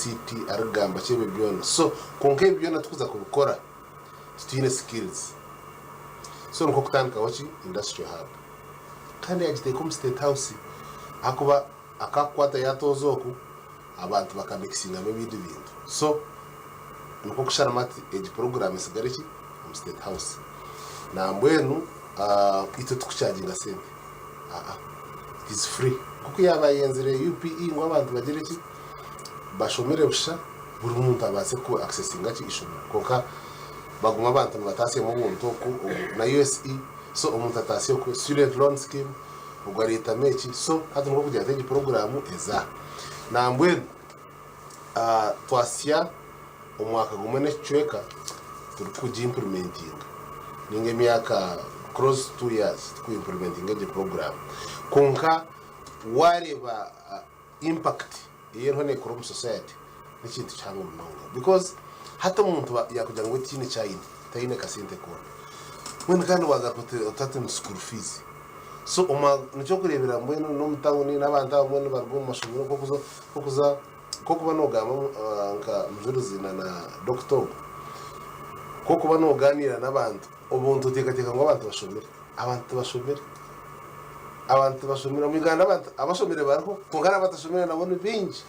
ICT arikugamba ki ebyo byona so kwonka ebyo byona tukuza kubikora titwine skills so nikwo kutandikaho ki industrial hub kandi yagiteeka omu state house ahakuba akakukwata yatooza oku abantu bakamikisingamu ebindi bintu so nikwo kusharamu ati egi program esigare ki omu state house nambwenu itwe tikuchaginga sente aa it is free nkoku yaba ayenzire UPE ngu abantu bagire ki bashomere busha buri muntu abaase ku accessinga ki ishomero kwonka baguma abantu nibatasyamu obuntu oku na USE so omuntu atasya oku student loan scheme ogwo areetamu eki so hati nikwo kugira ati egi puroguraamu eza nambwenu twasya omwaka gumwe n'ekicweka turikugiimpurimentinga ninga emyaka close to 2 years turikuimpurimentinga egi puroguraamu kwonka waareeba impact ei eriho neekora omu society n'ekintu kihango munonga because hati omuntu yaakugira ngu we tihaine eki aine, taine kasente koona, mbwenu kandi waagaruka oti oti hati ni school fees. So omwa nikyokureebera mbwenu n'omu tawuni n'abantu abamwe nibaruga omu mashomero nk'okuza nk'okuza nk'okuba noogamba nka Mujurizi na na dokita ogu, nk'okuba noogaaniira n'abantu obuntu oteekateeka ngu abantu bashomire. Abantu tibashomire. Abantu tibashomire. Omu Uganda abantu abashomire bariho kwonka n'abatashomire nabo ni baingi.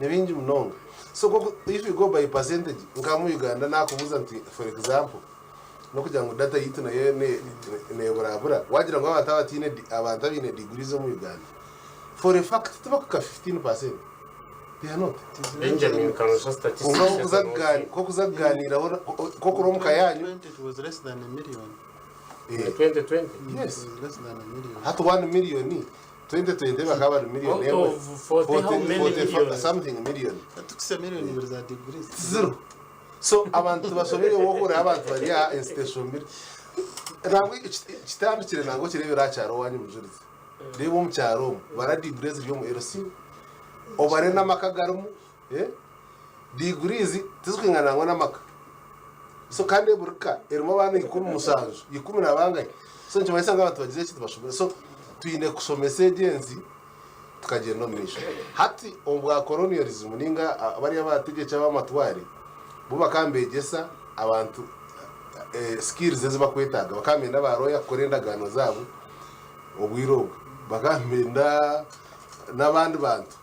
Ni baingi munonga. So nk'oku if you go by percentage nka omu Uganda naakubuuza nti for example n'okugira ngu data yaitu nayo neeburabura, waagira ngu abantu abataine abantu abaine degrees omu Uganda for a fact tibakuhika 15%. They are not. Benjamin Kanosha statistics Kwonka nk'okuza kugaaniiraho nk'oku ori omu ka yaanyu. In 2020 it was less than a million. Eh, 2020 Yes. It was less than a million. Hati 1 million 2020 bakaba bari million Out emwe. of 40 how many 40 million? something million. Tukise million ibiri za degrees. Zero. So abantu bashomire wohurira abantu bari aha ensi teshomire. Nangwa kitandikire nangwa okireebere aha kyaro owanyu Mujurizi. Reeba omu kyaro omu bara degrees ziri omu LC. Obare n'amaka agarimu eh, degrees tizikwingana nangwa n'amaka. So kandi buri ka erimu abaana 17, ikumi na bangahi. So nikimanyisa ngu abantu bagizire ki tibashomire. So twine kushomesa egi ensi tukagyenda omu maisho. Hati obwa colonialism ninga bariya abategyeki ab'amatware bo bakaba nibegyesa abantu skills ezi bakwetaaga. Bakaba nibenda ba lawyer kukora endagaano zaabo obwire obwo. Bakaba nibenda n'abandi bantu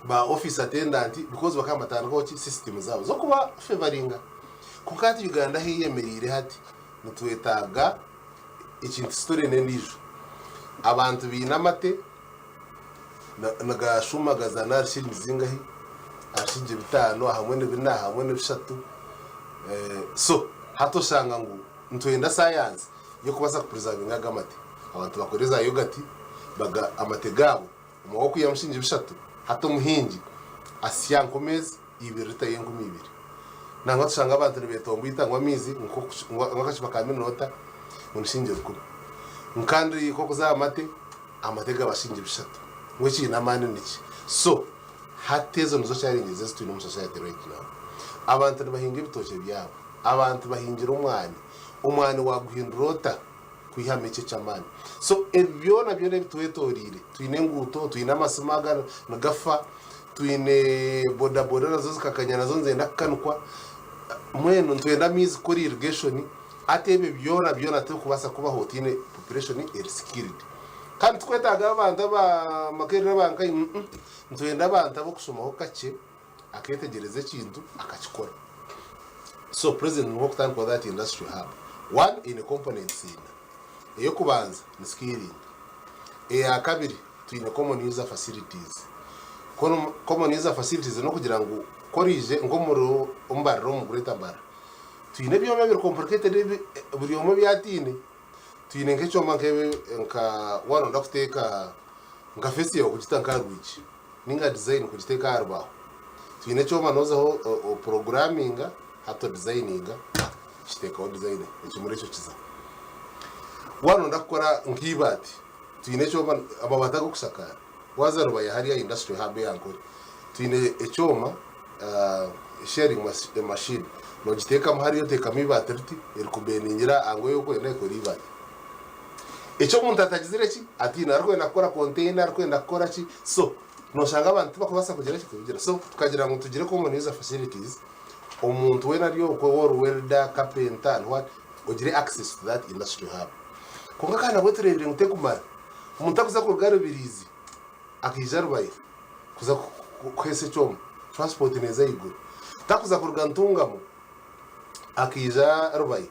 ba office attendant because bakaba nibatandikaho ki system zaabo z'okuba favoringa. Kwonka hati Uganda ahu eyemereire hati nitwetaaga ekintu story n'endiijo. Abantu baine amate nigashuumagazana ahari shiringi zingahi? Ahari shiringi bitaano, ahamwe ni bina, ahamwe ni bishatu. So hati oshanga ngu nitwenda sayansi y'okubaasa kupurizavinga ago amate. Abantu bakore za yogati baga amate gaabo omwe w'okwihamu shiringi bishatu hati omuhingi asya nk'omeezi ibiri rita y'enkumi ibiri. Nangwa tushanga abantu nibetomboita ngu amaizi ngu akacupa ka mineral water ngu ni shiringi rukumi. Kandi nk'okuza aha mate, amate gaba shiringi bishatu. Ngu ekiine amaani niki? So hati ezo nizo challenges ezi twine omu society right now. Abantu nibahinga ebitookye byabo, abantu bahingire omwani, omwani waaguhindura ota kwihamu eki eky'amaani? So ebi byona byona ebitwetoreire, twine enguuto, twine amasimu aga nigafa, Twine boda boda nazo zikakanya nazo nizenda kukanikwa mbwenu nitwenda amaizi kukora irrigation hati ebyo byona byona tibikubaasa kubaho otaine population eri skilled. Kandi tikwetaaga abantu aba makerere aba nkahi mm nitwenda abantu abokushomaho kakye akeetegyereza ekintu akakikora. So president nikwo kutandikaho that industrial hub. One eine components ina, eyokubanza ni skilling. Eya kabiri, twine common user facilities. Common user facilities n'okugira ngu ku oraije nk'omuri Mbarara omu Greater Mbarara, twine ebyoma ebiri complicated ebi buri omwe ebi ataine. Twine nk'ekyoma nk'ebi nka waaba nooyenda kuteeka nka face yaawe kugita nk'aha rwigi ninga design kugiteeka aha rubaaho, twine ekyoma noozaho opurooguraaminga hati odizayininga kiteekaho design ekimuri ekyo kizaho. Waaba nooyenda kukora nk'eibaati, twine ekyoma amabaati ag'okushakaara, waaza Rubaya hariya industrial hub eya Ankole, twine ekyoma shearing machine, noogiteekamu hariya oteekamu eibaati riti, erikubeningira aha ngu ei orikwenda ekore eibaati. Eki omuntu atagizire ki, ataine, arikwenda kukora container, arikwenda kukora ki, so. Noshanga abantu tibakubaasa kugira ki kubigira. So tukagira ngu tugire common user facilities, omuntu weena ari okwe waaba ori welder, carpenter and what, ogire access to that industry hub. Kwonka kandi nabwo tureebire ngu tekumara. Omuntu akuza kuruga Rubirizi akaija Rubaya kuza kuheesa ekyoma, transport neeza ahaiguru. Takuza kuruga Ntungamo akaija Rubaya,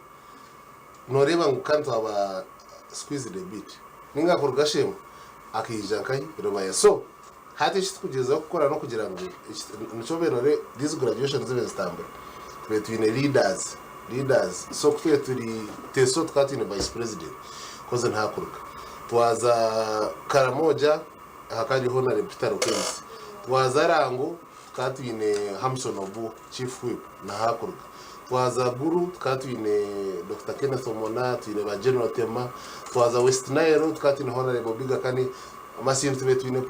Nooreeba ngu ka nitwaba squeezed a bit. Ninga kuruga Shema akaija nkahi Rubaya. So, hati eki turikugyezaho kukora n'okugira ngu nikyo obaire nooreeba these graduations zibe nizitambura. Tubaire twine leaders, leaders. So ku twaba turi Teso tukaba twine vice president koze ntakuruga. Twaza Karamoja hakaba hariho Honourable Peter Rukebisi. Twaza Rango Tukaba twine Hamson Obua, Chief Whip, na Hakuruga. Twaza Gulu tukaba twine Dokita Kenneth Omona, twine ba General Tema. Twaza West Nile tukaba twine Honourable Obiga Kani. Masindi tubaire twine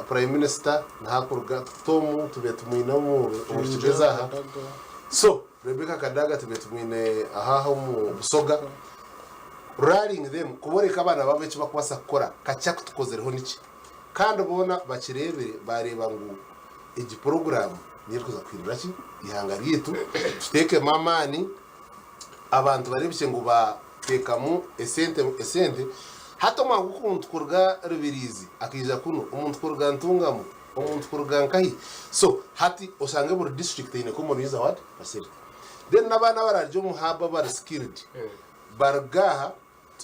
Prime Minister na Hakuruga. Tomu tubaire tumwine omu Kigezi aha. So Rebecca Kadaga tubaire tumwine aha omu Busoga. Rallying them kuboreka abaana baabo eki bakubaasa kukora, kakye akutukozireho niki? Kandi boona bakireebire baareeba ngu egi puroguraamu niyo erikuza kuhindura ki? Eihanga ryaitu. Tuteekemu amaani, abantu bareebekye ngu baateekamu esente esente. Hati omwaka gw'omuntu kuruga Rubiriizi akaija kunu, omuntu kuruga Ntungamo, omuntu kuruga nkahi. So hati oshange buri disiturikiti eine common user what? Facility. Then n'abaana abararugye omu hub abari skilled baruge aha,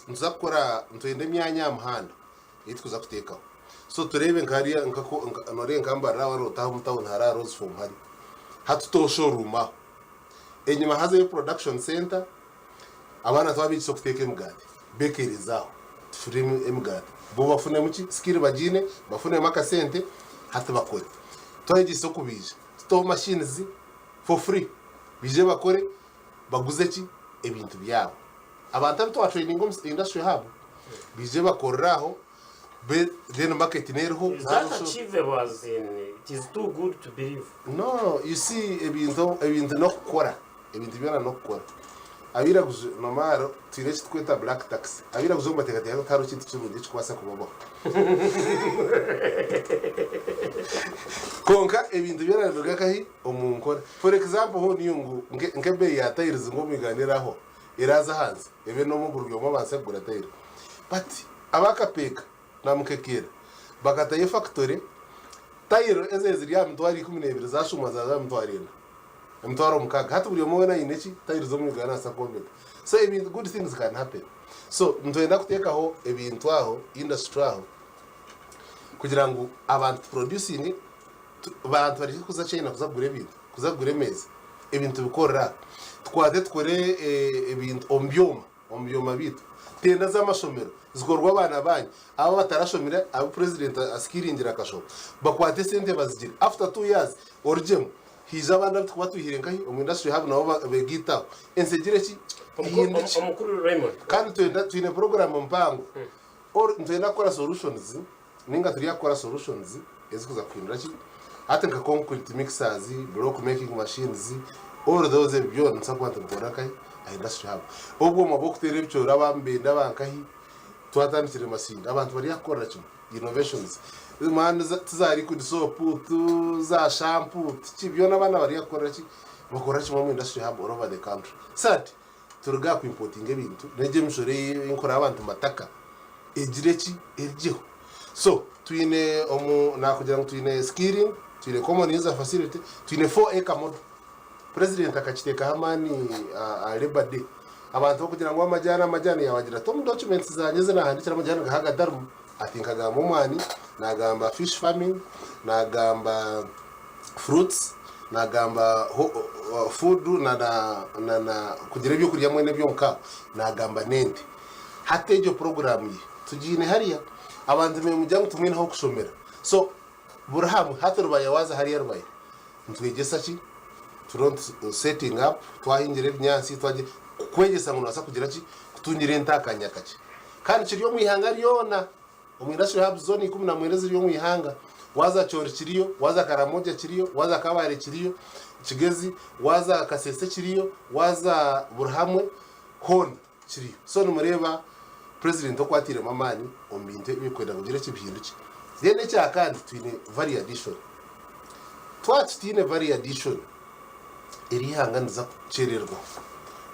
nituza kukora, nitwenda emyanya aha muhanda. Ei tukuza kuteekaho. So tureebe nka hariya nka ku nka nooreeba nka Mbarara waaba nootaaha omu tawuni hariya aha Rose Form hari. Hati tuteho showroom aho. Enyima hazeyo production centre, abaana twabeegyesa okuteeka emigaati, bakeries aho, tufure emigaati. Bo bafunemu ki? Skill bagiine, bafunemu akasente, hati bakore. Twayegyesa okubaija, tuteho machines for free, baije bakore, baguze ki? Ebintu byabo. Abantu abu twatraininga omu industry hub baije bakorere aho then market neriho. Is that achievable as in it is too good to believe? No, you see ebintu ebintu n'okukora ebintu byona n'okukora. Abairaguju nomara twine eki tukweta black tax. Abairaguju omu bateekateeka ngu tihariho kintu kirungi ekikubaasa kubabaho. Kwonka ebintu byona nibiruga nkahi? Omu nkora. For example who knew ngu nk'ebeeyi ya tiles ngu omu Uganda erahwaho? Eraaza ahansi ebe n'omu buri omwe abaase kugura tayiro. But aba Kapeeka na Mukekeera bakatayo efakitore, tayiro ezabaire ziri aha mitwaro 12 zashuumwa zaaza aha mitwaro ena, emitwaro 6. Hati buri omwe weena aine ki? Tayiro z'omu Uganda naabaasa kwombeka. So ebintu, good things can happen. So nitwenda kuteekaho ebintu aho, industry aho kugira ngu abantu tuproducinge, Abantu barekye kuza China kuza kugura ebintu, kuza kugura emeeza, ebintu tubikorere aha. Tukwate tukore ebintu omu byoma, omu byoma byaitu. Tenda z'amashomero zikorwe abaana baanyu, abo abatarashomire abu purezidenti asikiringire akashoma, bakwate esente bazigire. After 2 years orugyemu, haije abandi abu turikuba twihire nkahi omu industry hub nabo begaite aho. Ensi egire ki? Ehindukye. Omukuru Raymond. Kandi twenda twine puroguraamu mpango. Or nitwenda kukora solutions Ninga turi kukora solutions ezikuza kuhindura ki hati nka concrete mixers, block making machines, all those ebyo byona nituza kuba nitubikora nkahi aha industry hub. Obwoma bw'okuteera ebicoori aba Mubende aba nkahi twatandikire Masindi abantu bari kukorera kimwe innovations man ti za liquid soap, ti za shampoo tiki byona abaana bari kukorera ki bakorera kimwe omu industry hub all over the country. Third, turuge aha ku importinga ebintu n'egyo emishoro ei nkureba abantu nibataka egire ki erugyeho. So twine omu nakugira ngu twine skilling, twine common user facility, twine 4 acre model. President akakiteekaho amaani aha labour day. Abantu bakugira ngu amajaani amajaani yabagira ati omu documents zangye ezi nahandikire amajaani nkaha gatarimu ati nkagamba omwani, nagamba fish farming, nagamba fruits, nagamba food na na kugira ebyokurya mbwenu eby'omuka nagamba n'ente. Hati egyo puroguraamu ye tugiine hariya. Abantu nimugira ngu timwine ah'okushomera. So buri hamwe, hati Rubaya waaza hariya Rubaya nitwegyesa ki? Turiyo nitu setting up, twahingira ebinyaatsi, twagira, kukwegyesa ngu noobaasa kugira ki? Kutungira ente akanya kakye. Kandi kiri omu ihanga ryona. Omu industry hubs zoona 19 eziri omu ihanga, waaza Acholi kiriyo, waaza Karamoja kiriyo, waaza Kabale kiriyo, Kigezi, waaza Kasese kiriyo, waaza buri hamwe hoona kiriyo. So nimureeba President oku atairemu amaani omu bintu ebirikwenda ngu bigire eki bihindukye. Then ekyakandi twine value addition. Twaba tutaine value addition, eri ihanga niriza kukyererwa.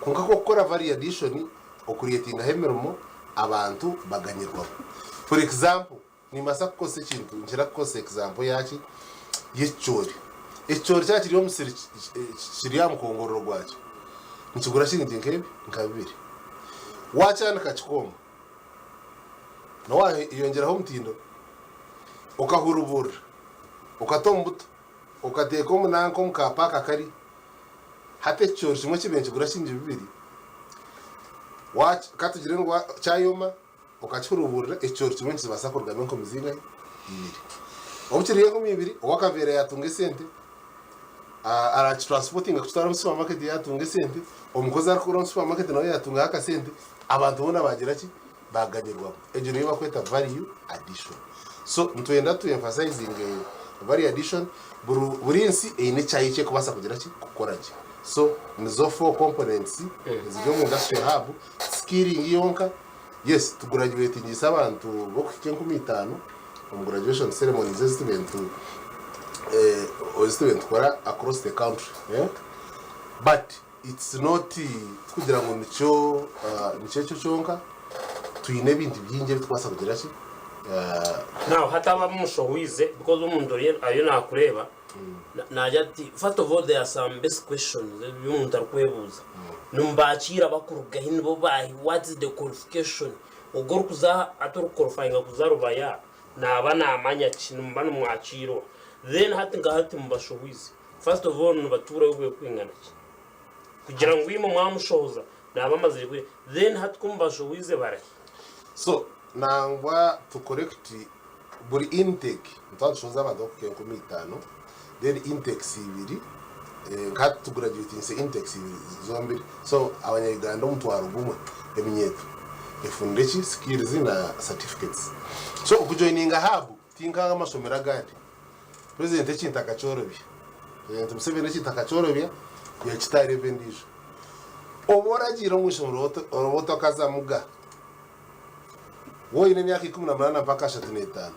Kwonka ku okukora value addition, okureetingaho emirimo, abantu baganyirwamu. For example, nimbaasa kukozesa ekintu, nkira kukozesa example yaaki? Y'ekicoori. Ekicoori kyaba kiri omu musiri kiri aha mukongorero gwakyo, nikigura shiringi nk'ebi? Nka bibiri. Waakyanika kikooma, nowaayongyeraho omutindo, okahuruburira, okata omu buto, okateeka omu nanka omu ka paaka kari, hati ekicoori kimwe kibaire nikigura shiringi bibiri, ka tugire ngu kyayoma okakihuruburira, ekicoori kimwe nikibaasa kurugamu enkumi zingahi? Ibiri. Obu kiri enkumi ibiri, ow'akaveera yaatunga esente, arakitransipotinga kukitwara omu supamaketi yaatunga esente, omukozi arikukora omu supamaketi nawe yaatungaho akasente, abantu boona baagira ki? Baaganyirwamu. Egyo niyo barikweta value addition. So nitwenda tu emphasizinge value addition, buri nsi eine ekyayo eki erikubaasa kugira ki? Kukora gye. So nizo four components eziri omu industrial hub, skilling yonka, yes tugurajuwetingiise abantu b'okuhika 5000 omu graduation ceremonies ezi tube nitu ezi tube nitukora across the country but it's not tikugira ngu nikyo nikyo ekyo kyonka twine ebintu bingi ebi tukubaasa kugira ki Now hatabamu mushohwize because omuntu ariyo nakureeba nagira ati first of all there are some basic questions ebi omuntu arikwebuuza nimubakiira bakurugahi nibo baahi what is the qualification ogwo orikuza hati orikuqualifyinga kuza Rubaya naaba namanya ki nimuba nimwakiirwa then hati nka hati mubashohwize first of all nibatuurayo obwire bwingana ki kugira ngu imwe mwamushohoza naaba amazire bwire then hati ku mubashohwize barahi? So nangwa to correct buri intake nituba nitushohoza abantu bakuhika 5000 then intakes ibiri nka hati tugurajuwetinise intakes ibiri zombiri so abanya Uganda omutwaro gumwe eminyeeto efunire ki skills na certificates so okujoininga hub tinka amashomero agandi President ekintu akakyorobya President Museveni ekintu akakyorobya yakita aha level endiijo oba oragiire omu ishomero oraba otakazamuga Waaba oine emyaka 18 mpaka 35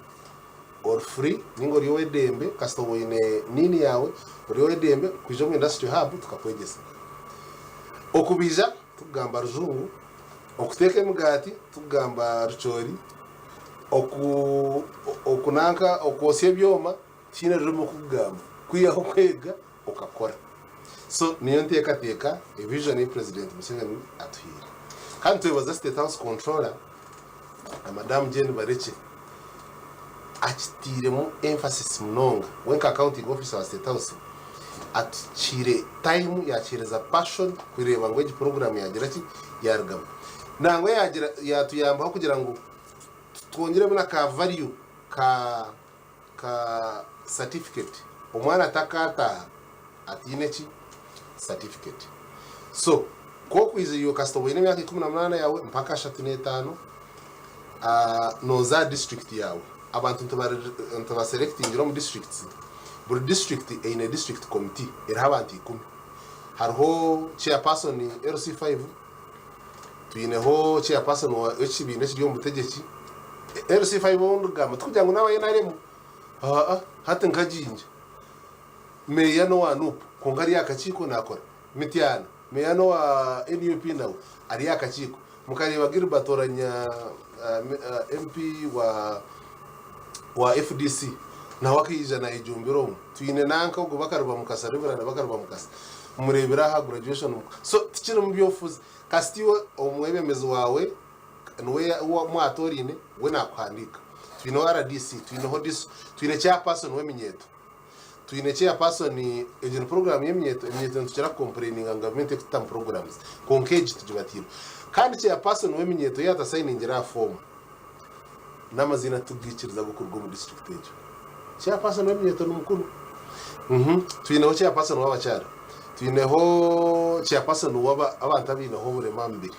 ori free ninga ori ow'edembe kasita oba oine NIN yaawe ori ow'edembe kwija omu industry hub tukakwegyesa. Okubaija tukugamba rujungu, okuteeka emigaati tukugamba rucoori, oku okunanka okwosya ebyoma tihaine rurimi orikukugamba kwihaho kwega okakora. So niyo nteekateeka, evision ei President Museveni atuhaire. Kandi twebaza State House Controller na Madam Jane Barekye akitairemu emphasis munonga. We nka Accounting Officer wa State House atukiire time yakiheereza passion kureeba ngu egi program yagira ki? Yarugamu. Nangwa yagira yatuyambaho kugira ngu twongyeremu na ka value ka ka certificate omwana atakataaha ataine ki certificate so ku okwija iwe kasita oba oine emyaka 18 yaawe mpaka 35 nooza aha district yaawe abantu nitubaselectingira omu districts buri district eine district committee eriho abantu ikumi hariho chairperson LC5 Twineho chairperson w'ekibiina ekiri omu butegyeki, LC5 ou ndikugamba tikugira ngu n'aba NRM, aa hati nka Jinja, meeya n'owa nup kwonka ari aha kakiiko naakora, Mityana meeya n'owa nup nawe ari aha kakiiko, mukareeba Gilbert Oulanyah MP wa wa FDC nawe akaija nayejumbira omu, twine nanka ogwo Bakaruba Mukasa, Rev. Bakaruba Mukasa mureebire aha graduation so tikirimu by'obufuzi. Kasita iwe omwebembezi waawe niwe ou mwatoraine, we naakuhandiika. Twineho rdc, twineho DISO, twine chairperson w'eminyeeto, twine chairperson, egyo ni puroguraamu y'eminyeeto, eminyeeto nitukira kukompureyininga ngu gavumenti erikututamu puroguramuzi, kwonka egi tugibatiireho. Kandi chairperson w'eminyeeto yaaba atasayiningire aha foomu, n'amaziina titugaikiriza ag'okuruga omu disiturikiti egyo. Chairperson w'eminyeeto ni mukuru. Twineho chairperson w'abakyara, twineho chairperson w'abantu abaineho oburema aha mubiri,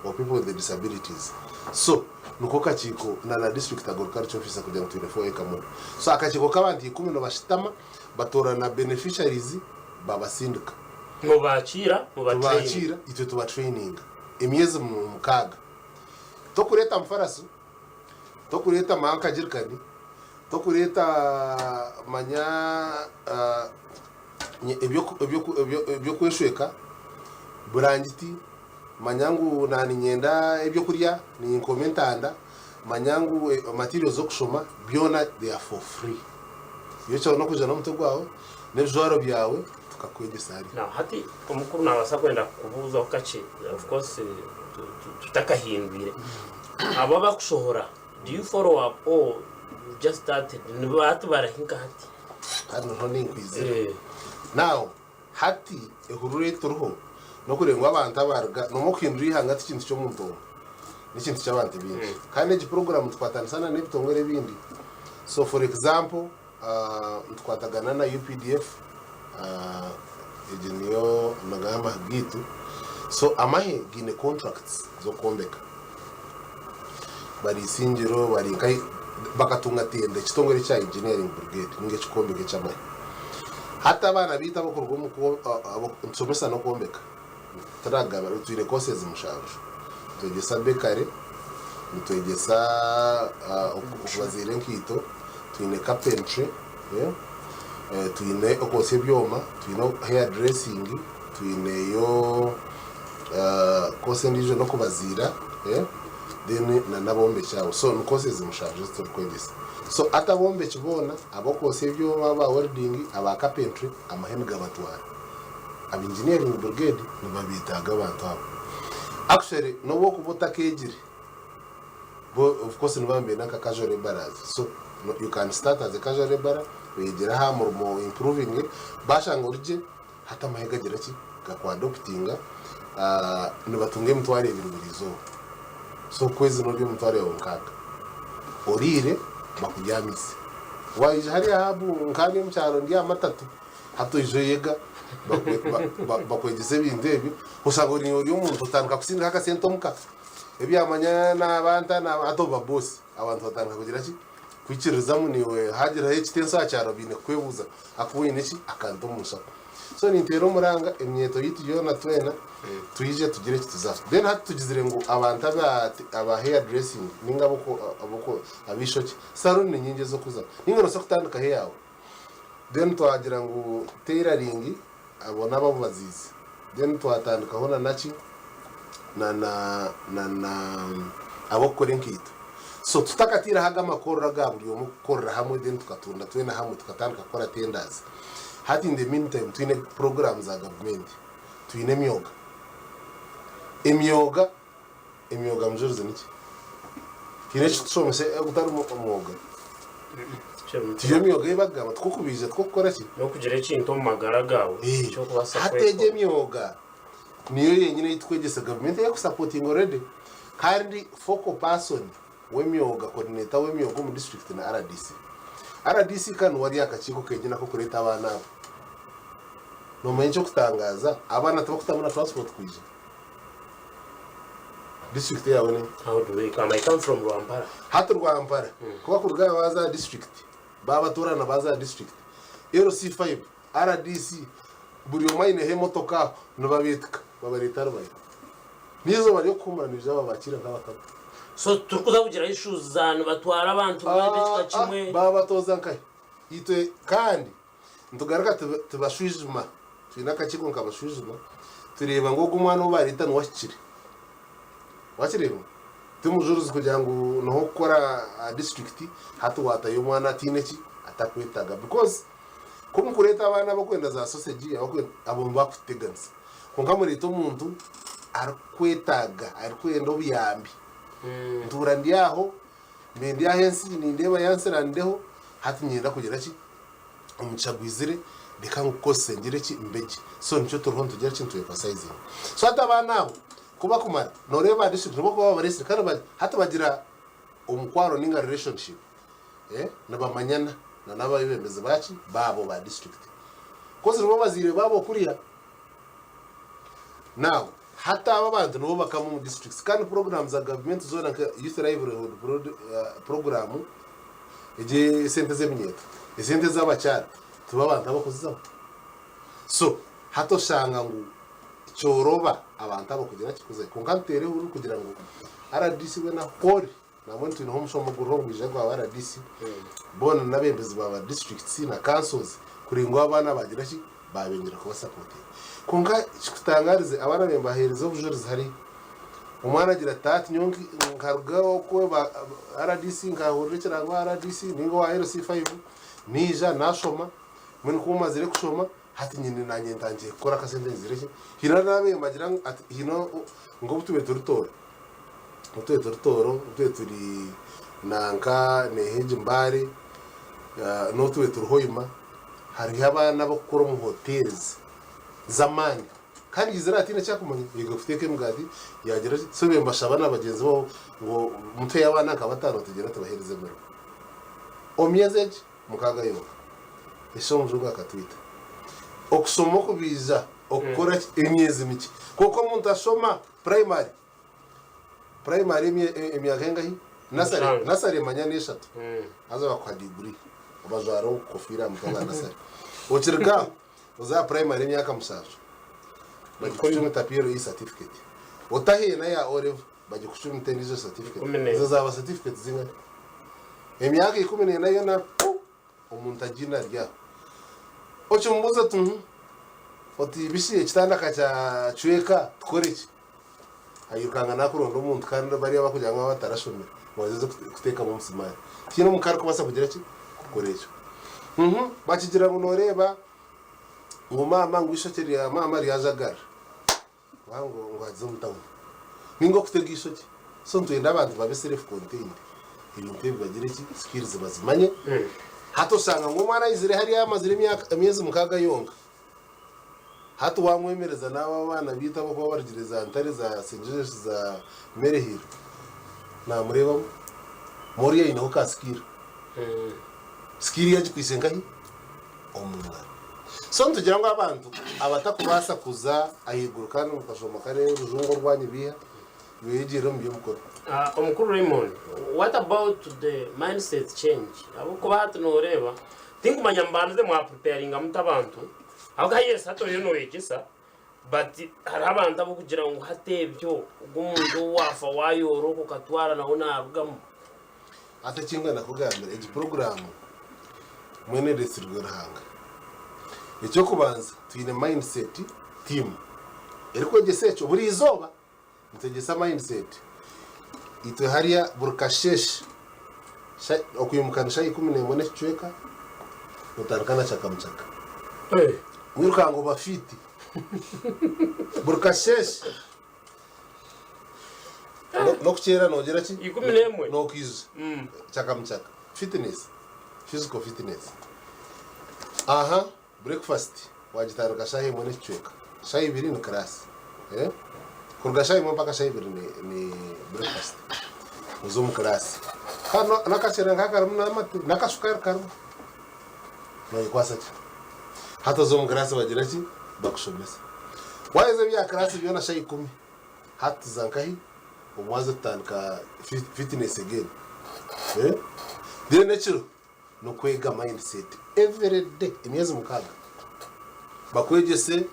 or people with disabilities. So, niko kakiiko na na district agriculture officer kugira ngu twine 4 acre model. So, akakiiko k'abantu ikumi nibashutama batoorana beneficiaries babasindika. Mubakiira, mubatraininga. Tubakiira, itwe tubatraininga emyezi mukaaga. Tokureeta mufarasi, tokureeta mankagirikani. Tokureeta manya eby'okweshweka, burangiti, manya ngu naaniinyenda ebyokurya, ninkoma entanda, manya ngu materials z'okushoma byona they are for free. Iwe ekyawe n'okwija n'omutwe gwawe n'ebijwaro byawe tukakwegyesa hariya. Now hati omukuru nabaasa kwenda kukubuuzaho kakye of course tutakahindwire. Abo abakushohora Do you follow up or you just started hati barahi nka hati? Hati niho ninkwizira. Now hati ehururu ei turiho n'okureeba ngu abantu abaruga nomwe okuhindura eihanga ti kintu ky'omuntu omwe n'ekintu ky'abantu baingi. Kandi egi puroguramu tukwatanisa na n'ebitongore ebindi. So for example nitukwatagana na UPDF egi niyo nigo amahe gaitu. So amahe gaine contracts z'okwombeka. Bari Isingiro, bari nkahi, bakatunga tenda ekitongore ekya engineering brigade ninga ekikwombeka eky'amahe. Hati abaana baitu abakuruga omu kwo nitushomesa n'okwombeka, turagaba twine courses mushanju. Nitwegyesa bakery, nitwegyesa okubaziira enkaito, twine carpentry, twine okwosya ebyoma, twine hair dressing, twineyo course endiijo n'okubaziira then na n'abombeki abo. So ni courses mushanju ezi turikwegyesa. So hati abombeki boona, ab'okwosya ebyoma, aba welding, aba carpentry, amahe nigabatwara. Aba engineering brigade nibabeetaaga abantu abo. Actually n'obu orikuba otakeegire, bo of course nibaba nibenda nka casual labourers so you can start as a casual labourer oyegyere aha murimo o improvinge, baashanga ori gye hati amahe gagira ki, gakwadoputinga nibatunga emitwaro ebiri buri izooba. So okwezi norya emitwaro yaawe nkaaga. Oriire bakubyamiise. Waija hariya haabu nkandi omu kyaro ndi aha matatu. Hati oija oyega, bakwegyesa ebintu ebyo, oshanga ori ori omuntu otandika kusindika akasente omuka. Ebyamanya naba nta naba hati oba boss. Abantu batandika kugira ki? Kwikiririzamu naiwe hagiraho ekitenso aha kyaro baine kukwebuuza ahakuba oine ki? Akantu omu nshaho. So ninteera omuranga eminyeeto yaitu yoona twena twije tugire eki tuzaho. Then hati tugizire ngu abantu aba aba hair dressing ninga ab'eishokye, saloon ni nyingi ez'okuzaho. Ninga nobaasa kutandikaho eyaawe. Then twagira ngu tailoring abo n'ababubaziizi. Then twatandikaho na naki na na na na ab'okukora enkaito. So tutakatiireho ago amakorero aga buri omwe kukorera hamwe then tukatunda twena hamwe tukatandika kukora tenders. Hati in the meantime twine program za gavumenti, twine emyoga. Emyoga, emyoga mujurizi niki? Haine ekikushomesa ogutari omwoga? Tiyo emyoga ei bakugamba tikukubaija tikukukora ki? N'okugira ekintu omu magara gaawe eky'okubaasa Hati egi kwekora. emyoga niyo yenyine ei tukwegyesa gavumenti eyakusapotinga already kandi focal person w'emyoga, coordinator w'emyoga omu district ni rdc. Rdc ka niwe ari aha kakiiko kenyine ak'okureeta abaana abo. Noomanya eky'okutangaaza abaana tibakutamu na transport kwija. District yaawe neha? How do they come? I come from Rwampara. Hati Rwampara ku bakuruga aha baaza aha district, baabatoorana baaza aha district, LC5, RDC, buri omwe aineho emotoka aho, nibabeetika babareeta Rubaya. N'eizooba ry'okuhuumura nibaija babakiira nk'abakama. So titurikuza kugira issues za nibatwara abantu b'ekika kimwe. Baabatoza nkahi? Itwe kandi Nitugaruka tubashwijuma, twine akakiiko nikabashwijuma, tureeba ngu ogu omwana ou baareeta niwe ahikire. Wakireeba? Ti mujurizi kugira ngu niho okukora aha disiturikiti hati waatayo omwana ataine ki? Atakwetaaga because ku mukureeta abaana abarikwenda za sosegi, abo nibakuteganisa. Kwonka mureete omuntu arikwetaaga, arikwenda obuyambi. Ntuura ndi aho, mbe ndi aho ensi nindeeba yansirandireho, hati niinyenda kugira ki? Omugisha gwizire reka ngukozese ngire ki mbe gye. So nikyo turiho nitugira ki nitu emphasizinga. So hati abaana abo ku bakumara noreeba aha district nibo bakuba babaresire kandi ba hati bagira omukwano ninga relationship eh nibamanyana na n'abebembezi baki baabo ba district coz nibo bazaire baabo kuriya. Now hati abo abantu nibo bakama omu districts kandi program za government zoona nka youth livelihood program egi esente z'eminyeeto, esente z'abakyara tibo abantu abakuzizaho. So hati oshanga ngu kyoroba abantu abo kugira ki kuzayo. Kwonka nituteera ehururu kugira ngu rdc weena ahu ori. Nambwenu twineho omushomo guriho ogwija gwa rdc boona n'abebembezi ba ba districts na councils kureba ngu abaana bagira ki babengyera kubasapotinga. Kwonka kikutangarize abaana be mbahereza obujurizi hariya omwana agira ati taata nyowe nkaruga okwe ba rdc nkahurira ekirango aha rdc ninga owa LC5 naija nashoma mbwenu ku mazire kushoma hati nyine nanye ntandikire kukora akasente ngizire ki haine n'ababaire nibagira ngu ati haine ngu obu tubaire turi Tooro Obu turi turi Tooro, obu turi turi nanka Nehegi Mbale, n'obu turi turi Hoima, hariho abaana abakukora omu hotels z'amaani kandi yaizire aha tihaine eki arikumanya, yaiga kuteeka emigaati yaagira ki, so nimbashaba na bagyenzi baabo ngu mutuheyo abaana nka bataano tugyende tubaheereze emirimo omu myezi egi mukaaga yonka. Eki omujungu akatwita okushoma okubaija okukora ki emyezi mikye kwonka omuntu ashoma primary Primary emyaka engahi? Nursery, Mushanju. nursery manya n'eshatu. Haza bakuha degree. Obajwara obukofiira aha mutwe bwa nursery. Okiruga aho, oza aha primary emyaka mushanju. Bagikucumita PLE certificate. Otaheena ya O level, bagikucumita endiijo certificate. Ikumi n'ena. Ezo zaaba certificate zingahi? Emyaka 14 yoona pu! Omuntu agiine ari aho. Okimubuuza oti, Uhmm, oti bishi ekitanda ka kyacweka tukore ki? Airukanga nakuronda omuntu kandi bariya abakugira ngu abatarashomire ngu aze kuteekamu omusimaari. Tihaine omuka arikubaasa kugira ki? Kukora ekyo. Uhmm, bakigira ngu noreeba ngu maama ngu eishokye rya maama ryajagarira. Kubanga ngu agize omu tawuni. Ninga okutega eishokye. So nitwenda abantu babe self contained. Ebintu ebi bagire ki? Skills bazimanye. Hati oshanga ngu omwana aizire hariya amazire emyaka emyezi mukaaga yonka. Hati wamwemereza n'abo abaana baitu abakuba barugire za Ntare za St Joseph's za Maryhill namureebamu. Mori aineho ka skill. Skill yagikwitse nkahi? Omu ngaro. So nitugira ngu abantu abatakubaasa kuza ahaiguru kandi mukashoma kare orujungu orwanyu biiha, rweyegyere omu by'emikono. Omukuru Raymond, what about the mindset change? Ahabw'okuba hati noreeba, tinkumanya mubandize mwa preparinga muta abantu, ahabw'okuba yes hati oriyo noyegyesa but hariho abantu abarikugira ngu hati ebyo ogu omuntu ou waafa wayoora okwo okatwara nawe narugamu. Hati eki ndikwenda kukugambira, egi puroguraamu mbwenu eretsirwe Ruhanga. Eky'okubanza twine mindset team erikwegyesa ekyo buri izooba. Nitwegyesa mindset. Itwe hariya buri kasheeshe okwimuka ni shaaha 11 n'ekicweka notandika na chakamuchaka. Wirukanga oba fit buri kasheeshe. N'okukyera nogira ki? 11. Nokiijuza. Chakamuchaka. Fitness. Physical fitness. Aha. Breakfast wagitandika shaaha emwe n'ekicweka, shaaha ibiri ni class. Eh? Kuruga shaaha emwe mpaka shaaha ibiri ni, ni breakfast. Oza omu class. Kandi n'akakyere nka karimu n'amate, n'akashukaari karimu. Noyekwasa ki? Hati oza omu class bagira ki? Bakushomesa. Waheza ebya class byona shaaha ikumi, hati tuza nkahi? Omwaza tutandika fitness again. Eh? Then ekiro N'okwega mindset every day emyezi mukaaga bakwegyese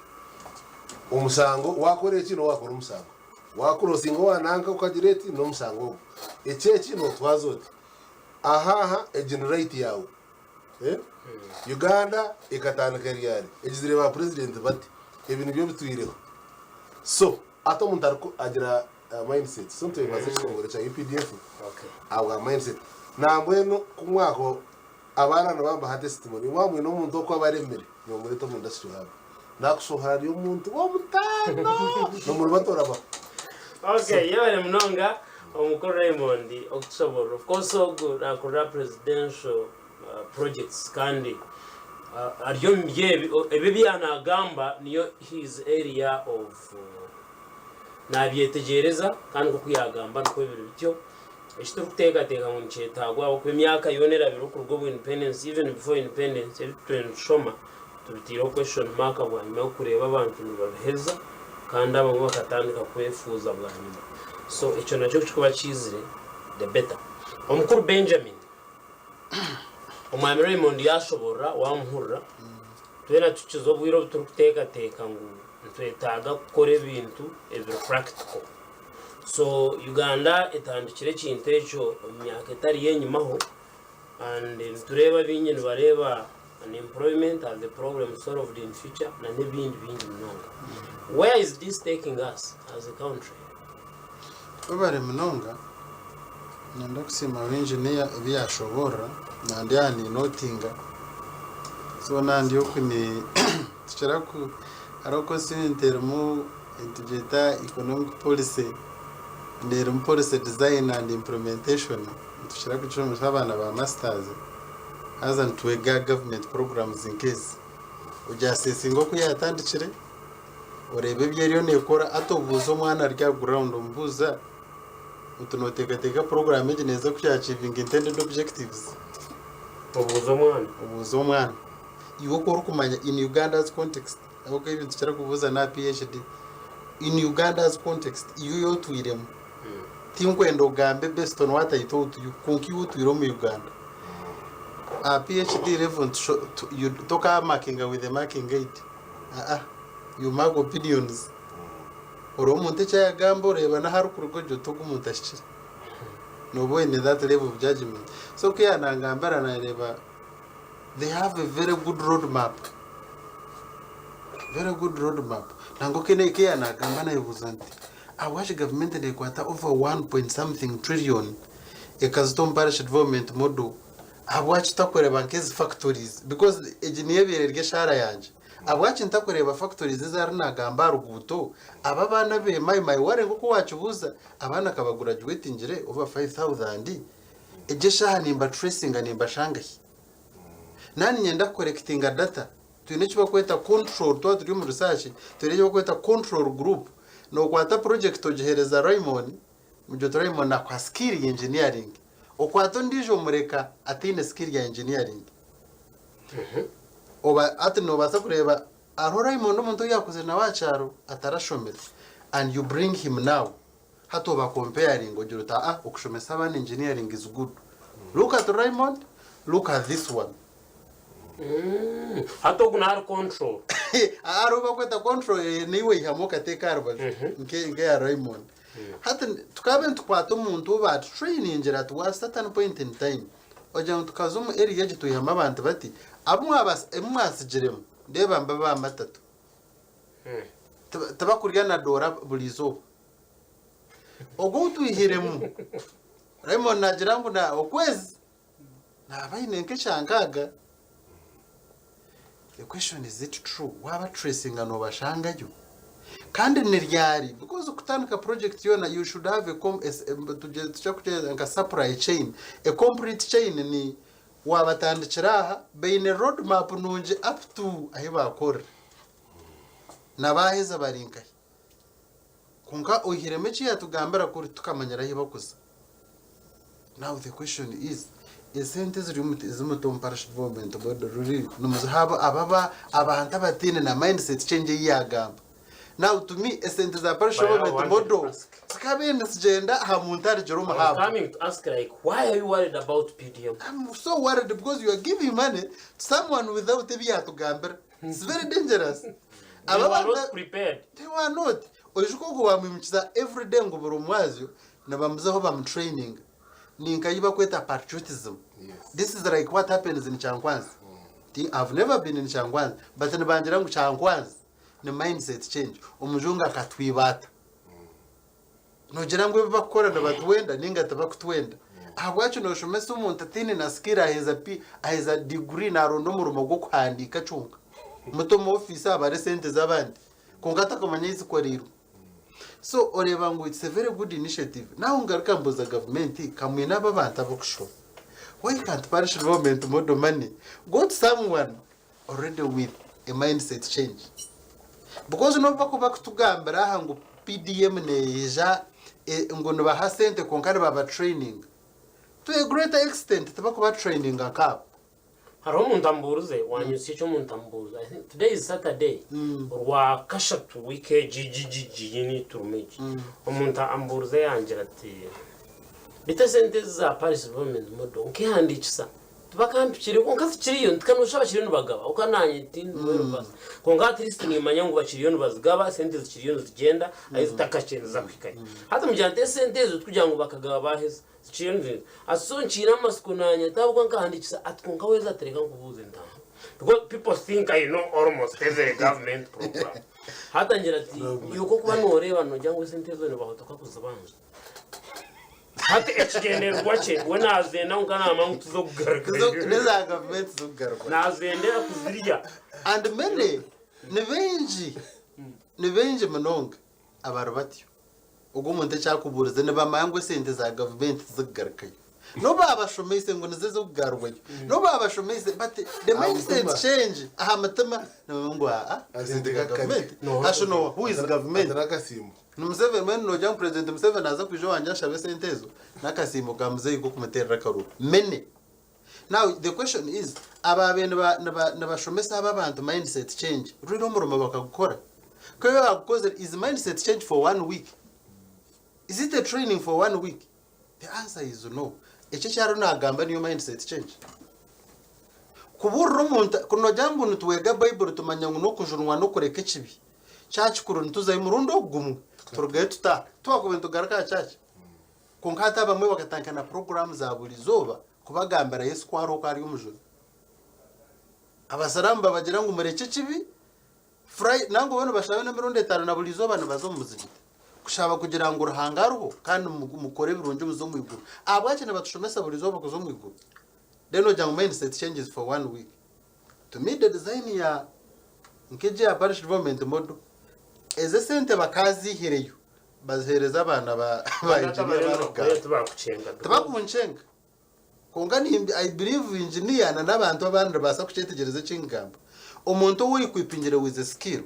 omusango wakora eki n'owakora omusango wakurosinga owa nanka okagira eti n'omusango ogu eki eki notwaza oti aha aha egi ni right yaawe eh? Uganda ekatandika ryari egizire ba president bati ebi nibyo bitwireho so hati omuntu ariku agira Mindset so nitwebaza ekitongore kya UPDF ahabwa mindset. Nambwenu ku mwako abaana nibambaha testimony mwaba mwine omuntu oku abaremire nimumureta omu industry hub nakushohora ari omuntu w'omutaano nomurubata orabaho. Okay, yebare munonga omukuru Raymond okutushoborora. Of course ogu nakurira presidential projects kandi ari omu byebi ebi ebyanagamba niyo his area of Naabyetegyereza, kandi nk'oku yaagamba nikwo biri bityo. Eki turikuteekateeka ngu nikyetaagwa ahabw'okuba emyaka yoona erabire okuruga obu independence, even before independence, ebi tutwire nitushoma tubitaireho question mark bwanyima y'okureeba abantu nibabiheza kandi abamwe bakatandika kwefuuza bwanyima. So ekyo nakyo ku kirikuba kiizire, the better. Omukuru Benjamin, Omwami Raymond yaashoboorora, waamuhurira, twena tukize obwire obu turikuteekateeka ngu Nitwetaaga kukora ebintu ebiri practical. So Uganda etandikire ekintu ekyo omu myaka etari y'enyimaho and nitureeba baingi nibareeba unemployment as a problem solved in future na n'ebindi bingi munonga. Where is this taking us as a country? Webare munonga, niinyenda kusiima engineer ebi yashoboorora nandi aha ninotinga so nandi oku ni tukira ku hariho constituent erimu nitugyeta economic policy erimu policy design and implementation nitukira kugishomesa abaana ba masters haza nitwega government programs nk'ezi ogyasesinga oku yatandikire oreebe ebi eriyo neekora hati obuuze omwana ari aha ground omubuuza oti nooteekateeka puroguraamu egi neeza kuachiivinga intended objectives? Obuuze omwana. Obuuze omwana. Iwe oku orikumanya in Uganda's context, ahabw'okuba ebi nitukira kubuuza n'aha PhD, in Uganda's context, iwe ei otwiremu, tinkwenda ogambe based on what I taught you, kwonka iwe otwire omu Uganda. Aha PhD level tokamakinga with a marking aid. Aa, you mark opinions. Oreeba omuntu eki ayagamba oreeba n'ahu arikuruga ogira oti ogu omuntu ahikire. Nooba oine that level of judgement. So ku yaanangambira naareeba they have a very good road map. Very good road map. Nangwa ku ku yaanagamba naayebuuza nti ahabwaki gavumenti neekwata over one point something trillion ekazita omu parish development model Ahabwaki tutakureeba nk'ezi factories because egi niyo ebaire eri eshaara yangye. Ahabwaki ntakureeba factories ezi ari nagamba aha ruguuto aba abaana be my my worry nk'oku wakibuuza abaana ka bagurajuwetingire over 5000 egi eshaaha nimba tracinga nimbashangahi? Naaba niinyenda kukorekitinga data twine eki barikweta control twaba turi omu research twine eki barikweta control group nokwata project ogiheereza Raymond Mugye oti Raymond nakuha skill ya engineering okwata ondiijo omureka ataine skill ya engineering oba hati nobaasa kureeba hariho Raymond omuntu ou yakuzire nawe aha kyaro atarashomire and you bring him now hati oba comparing ogira oti aa okushomesa abaana engineering is good look at Raymond look at this one. Hati ogu naari control. Hariho bakweta control eh, naiwe oihamu okateeka aha rubaju nke- nk'eya Raymond. Hati tukaaba nitukwata omuntu ou baatutrainingire at a certain point in time ogira ngu tukaza omu area egi twihamu abantu bati abu mwabas abu mwasigiremu ndeeba mba ba matatu Tiba- tibakurya na doora buri izooba. Ogu ou twihiremu Raymond naagira ngu na okwezi Naaba aine nk'ekyankaaga. The question is it true? Waaba tracinga noobashangayo? Kandi ni ryari? Because kutandika project yoona you should have a com tukira kugyeta nka supply chain. A complete chain ni waabatandikira aha, baine road map nungi up to ahi baakorera. Na baaheza bari nkahi? Kwonka oihiremu eki yaatugambira kuri tukamanyira ahi bakuza. Now the question is, esente eziri omu ezimuta omu parish development board ruri nimuziha abo ababa abantu abataine na mindset change ei yaagamba. Now to me esente za parish But I development wanted to model ask. zikabaire nizigyenda aha muntu arugire omu I was hub. coming to ask like why are you worried about PDM? I'm so worried because you are giving money to someone without ebi yaatugambira. It's very dangerous. They Aba were bantu not prepared. They were not. Oijuka ogwo bamwimukiza everyday ngu buri mwazyo nibamuzaho bamutraininga. Ninka ei bakweta patriotism. Yes. This is like what happens in Kyankwanzi. Ti I've never been in Kyankwanzi but nibangira ngu Kyankwanzi ni mindset change. Omujungu akatwiba ata? Noogira ngu ebi bakukora nibatwenda ninga tibakutwenda? Ahabwaki nooshomesa omuntu ataine na skill aheza P aheza degree naaronda omurimo gw'okuhandiika kyonka. Mute omu ofiisi abare esente z'abandi kwonka atakumanya ei zikoreirwe. So oreeba ngu it's a very good initiative. Nawe ngaruka mbuuza gavumenti ka mwine aba abantu ab'okushoma, why can't parish development model money go to someone already with a mindset change because n'obu bakuba bakutugambira aha ngu PDM neija ngu nibaha sente kwonka nibaba training to a greater extent tibakuba traininga nkaabo. Hariho omuntu ambuurize, wanyutsya eki omuntu ambuuza. I think today is Saturday, orwakashatu wiiki egi egi egi egi ei niitwe turimu egi. Omuntu ambuurize yangira ati, beitu esente ezi za Parish Development Model nkehandiikisa? Tibakampikire kwonka zikiriyo nti kandi noshusha bakiriyo nibagaba kwonka nanye tindi well versed kwonka at least nimanya ngu bakiriyo nibazigaba esente zikiriyo nizigyenda ahi zitakakye niziza kuhikayo. Hati mugira nti esente ezo tikugira ngu bakagaba baheza zikiriyo nizigyenda ati so nkiine amatsiko nanye ati ahabw'okuba nkahandiikisa ati kwonka weeza ati reka nkubuuze nti aha because people think I know almost every government program hati angira ati iwe kokuba noreeba nogira ngu esente ezo nibahotoka kuzibanja. Hati ekigyendererwa kye we naazenda ngu naamanya ngu tuza kugarukayo. N'eza gavumenti z'okugaruka. Naazendera kuzirya. And many ni baingi ni baingi munonga abari batyo. Ogwo omuntu eki akubuurize nibamanya ngu esente za gavumenti tizikugarukayo. N'obu baabashomeise ngu nizo ez'okugarurwayo, n'obu baabashomeise but the Aha mindset mutima. change aha mutima nibamanya ngu aa Akasente esente za kakari. gavumenti. Hasho nooha? Who is government? Ati n'akasimbo. Ni Museveni mbwenu nogira ngu president Museveni naaza kwija owangye anshabe esente ezo? N'akasiimo ka muzeeyi k'okumuteerera akaruru. Many. Now the question is, abaabaire niba niba nibashomesa aba abantu mindset change, really omurimo bakagukora? Ku babaire baagukozire, is mindset change for one week? Is it a training for one week? The answer is no. Ekyo eki ariyo naagamba niyo mindset change? Kubuurira omuntu, ku noogira ngu nitwega Baiburi tumanya ngu n'okujunwa n'okureka ekibi, Kyakikuru nituzayo omurundi ogu gumwe turugayo tutaha. Twakuba nitugaruka aha kyaki. Kwonka hati abamwe bakatandika na puroguraamu za buri izooba kubagambira Yesu ku ariho ku ari omujuni. Abasiraamu babagira ngu murekye ekibi, Fri nangwa bo nibashaba n'emirundi etaano na buri izooba nibaza omu muzigiti kushaba kugira ngu Ruhanga ariho kandi mukore ebirungi muze omu iguru. Ahabwaki nibatushomesa buri izooba kuza omu iguru? Then ogira ngu mindset changes for one week. To me the design ya nk'egi ya parish development model ezi esente bakaziihireyo baziheereza abaana ba ba engineer barikugamba. Tibakucenga. Tibakunchenga. Kwonka nimbi I believe engineer na n'abantu abandi nibabaasa kukyetegyereza eki nkugamba. Omuntu ou oequipingire with a skill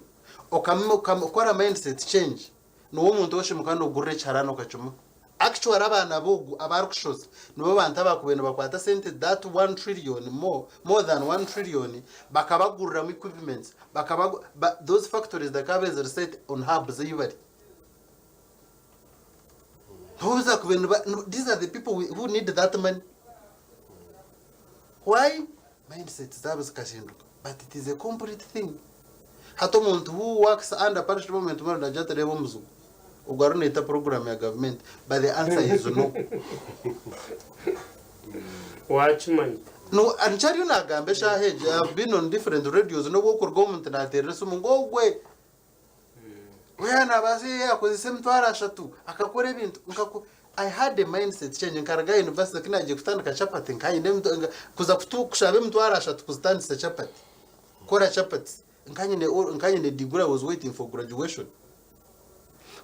okakora mindset change niwe omuntu oshemereire kuba nogurira ekiharani okakimuha. Actually abaana b'ogu abu arikushoza nibo bantu abakubaire nibakwata sente that one trillion more, more than one trillion bakabaguriramu equipments bakaba ba, those factories zikabaire ziri set on hubs ei bari. Those are niba, these are the people who need that money. Why? Mindset zaabo zikahinduka but it is a complete thing. Hati omuntu who works under parish development board nagira ati reeba omuzigu ogwo ariyo naita program ya government but the answer is no. Wakimanya. No, nikyo ariyo nagamba eshaaha egi. I have been on different radios n'obu okuruga omuntu nateerera esimu ngu ogwe weena nabaasa akozesa emitwaro ashatu akakora ebintu nkaku I had a mindset change nkaruga university ku nagiye kutandika chapati nkanyine kuza kushaba emitwaro ashatu kuzitandisa chapati kukora chapati nkanyine nkanyine degree I was waiting for graduation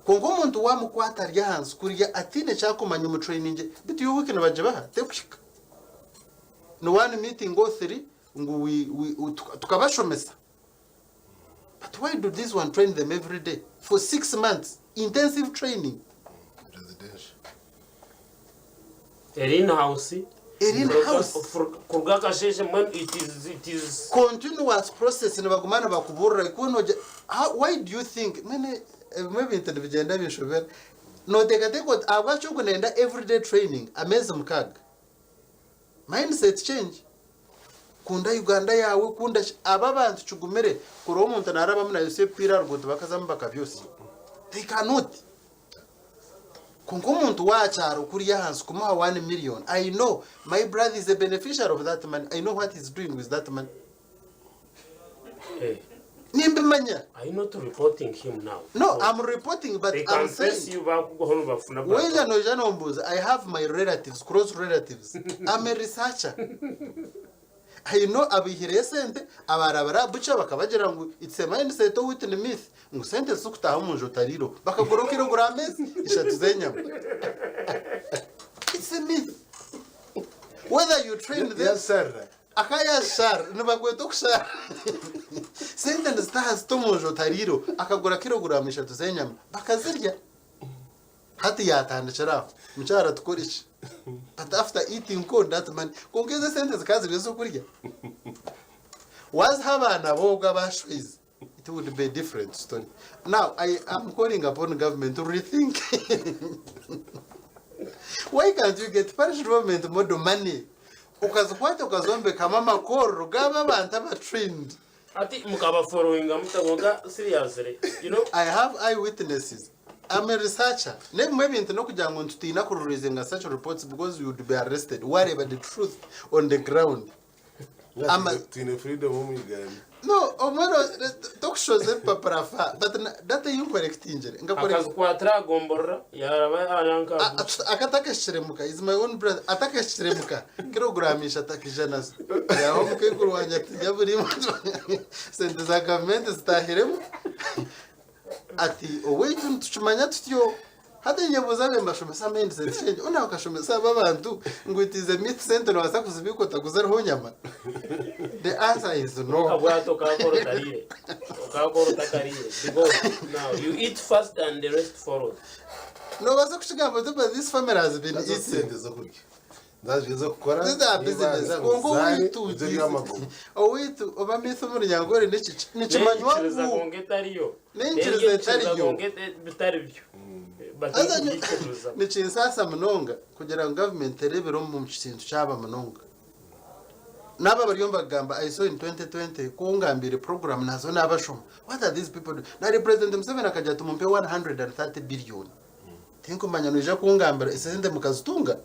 kwonka omuntu wamukwata ari ahansi kurya atiine kyakumanya omu training bitu yo week nibagibaha tekuhika ni one meeting or three ngu we, we, tukabashomesa. But why do this one train them every day for 6 months intensive training? Residential. Eri in house. Eri in house. Kuruga akasheshe mbwenu it is Continuous process nibaguma nibakuburira ikunoja. Why do you think mene ebimwe ebintu nibigyenda binshobera noteekateeka oti ahabwaki ogu nenda everyday training ameezi 6? Mindset change. Kunda Uganda yaawe, kunda aba abantu kigumire kureba omuntu narabamu nayosya ebipiira aha ruguuto bakazamu bakabyosya. They cannot. Kwonka omuntu waakyaro kuriya ahansi kumuha 1 million, I know my brother is a beneficiary of that money. I know what he's doing with that money. Hey, Nimbimanya. Are you not reporting him now? No, I'm reporting, but They I'm can face saying you bakuguha nibafuna. Weja noija nombuuza, I have my relatives, close relatives. I'm a researcher. I know abaihire esente abarabara bucha bakabagira ngu it's a mindset of within myth ngu sente zikutaha omu nju otariro bakagura okirogura amezi ishatu z'enyama. It's a myth. Whether you train them Yasarra. Akayashara nibakweta okushara sente nizitaha zita omu nju otariro akagura kiroguramu ishatu z'enyama bakazirya. Hati yatandikira aho mukyara tukore ki? But after eating on that money, kwonka ezo esente zikaba ziri ez'okurya waziha abaana boobwo abashwize, it would be a different story. Now I am calling upon government to rethink. Why can't you get parish development model money? Okazikwata okazombekamu amakorero gaaba abantu aba trained. Hati mukabaforowinga muta kwonka seriously you know. I have eye witnesses. I'm a researcher. N'ebimwe ebintu n'okugira ngu nitutiina ku releasinga such reports because you would be arrested wareeba the truth on the ground. Ama- Twine freedom omu Uganda. No, omwe no- tokushoza ebipapura fa but na- data ei nkolectingire nkakolect Akazikwatira agomborora yaraba aranka. Akatakeshikiremuka is my own brother atakeshikiremuka kilogram ishatu akaija nazo yaha omukaikuru wangye ati rya buri sente za gavumenti zitahiremu ati owaitu nitukimanya tutyo hati nyebuuza abe mbashomesa mindset change ona bakashomesa aba abantu ngu it is a myth sente nobaasa kuzibiika otaguzireho nyama the answer is no. Akabwato okakora otariire okakora otakariire because now you eat first and the rest follows. Nobaasa kukigamba oti but this family has been Nazo eating. sente z'okurya. Nazo ez'okukora. This is our business. nibanza Kwonka ngu owaitu zare, ibyo by'amaguru. owaitu oba myth omu Runyankore niki nikimanywa N'enyikiriza ngu kwonka etariyo. N'enyikiriza etariyo. Kwonka bitari byo. Haza Batakubyikiriza. nikinsaasa munonga kugira ngu gavumenti ereebere omu kintu kyaba munonga. N'aba bariyo nibagamba I saw in 2020 ku ngambiire program nazo nabashoma. What are these people doing? Nari President Museveni akagira ati mumpe 130 billion. Tinkumanya noija kungambira esente mukazitunga?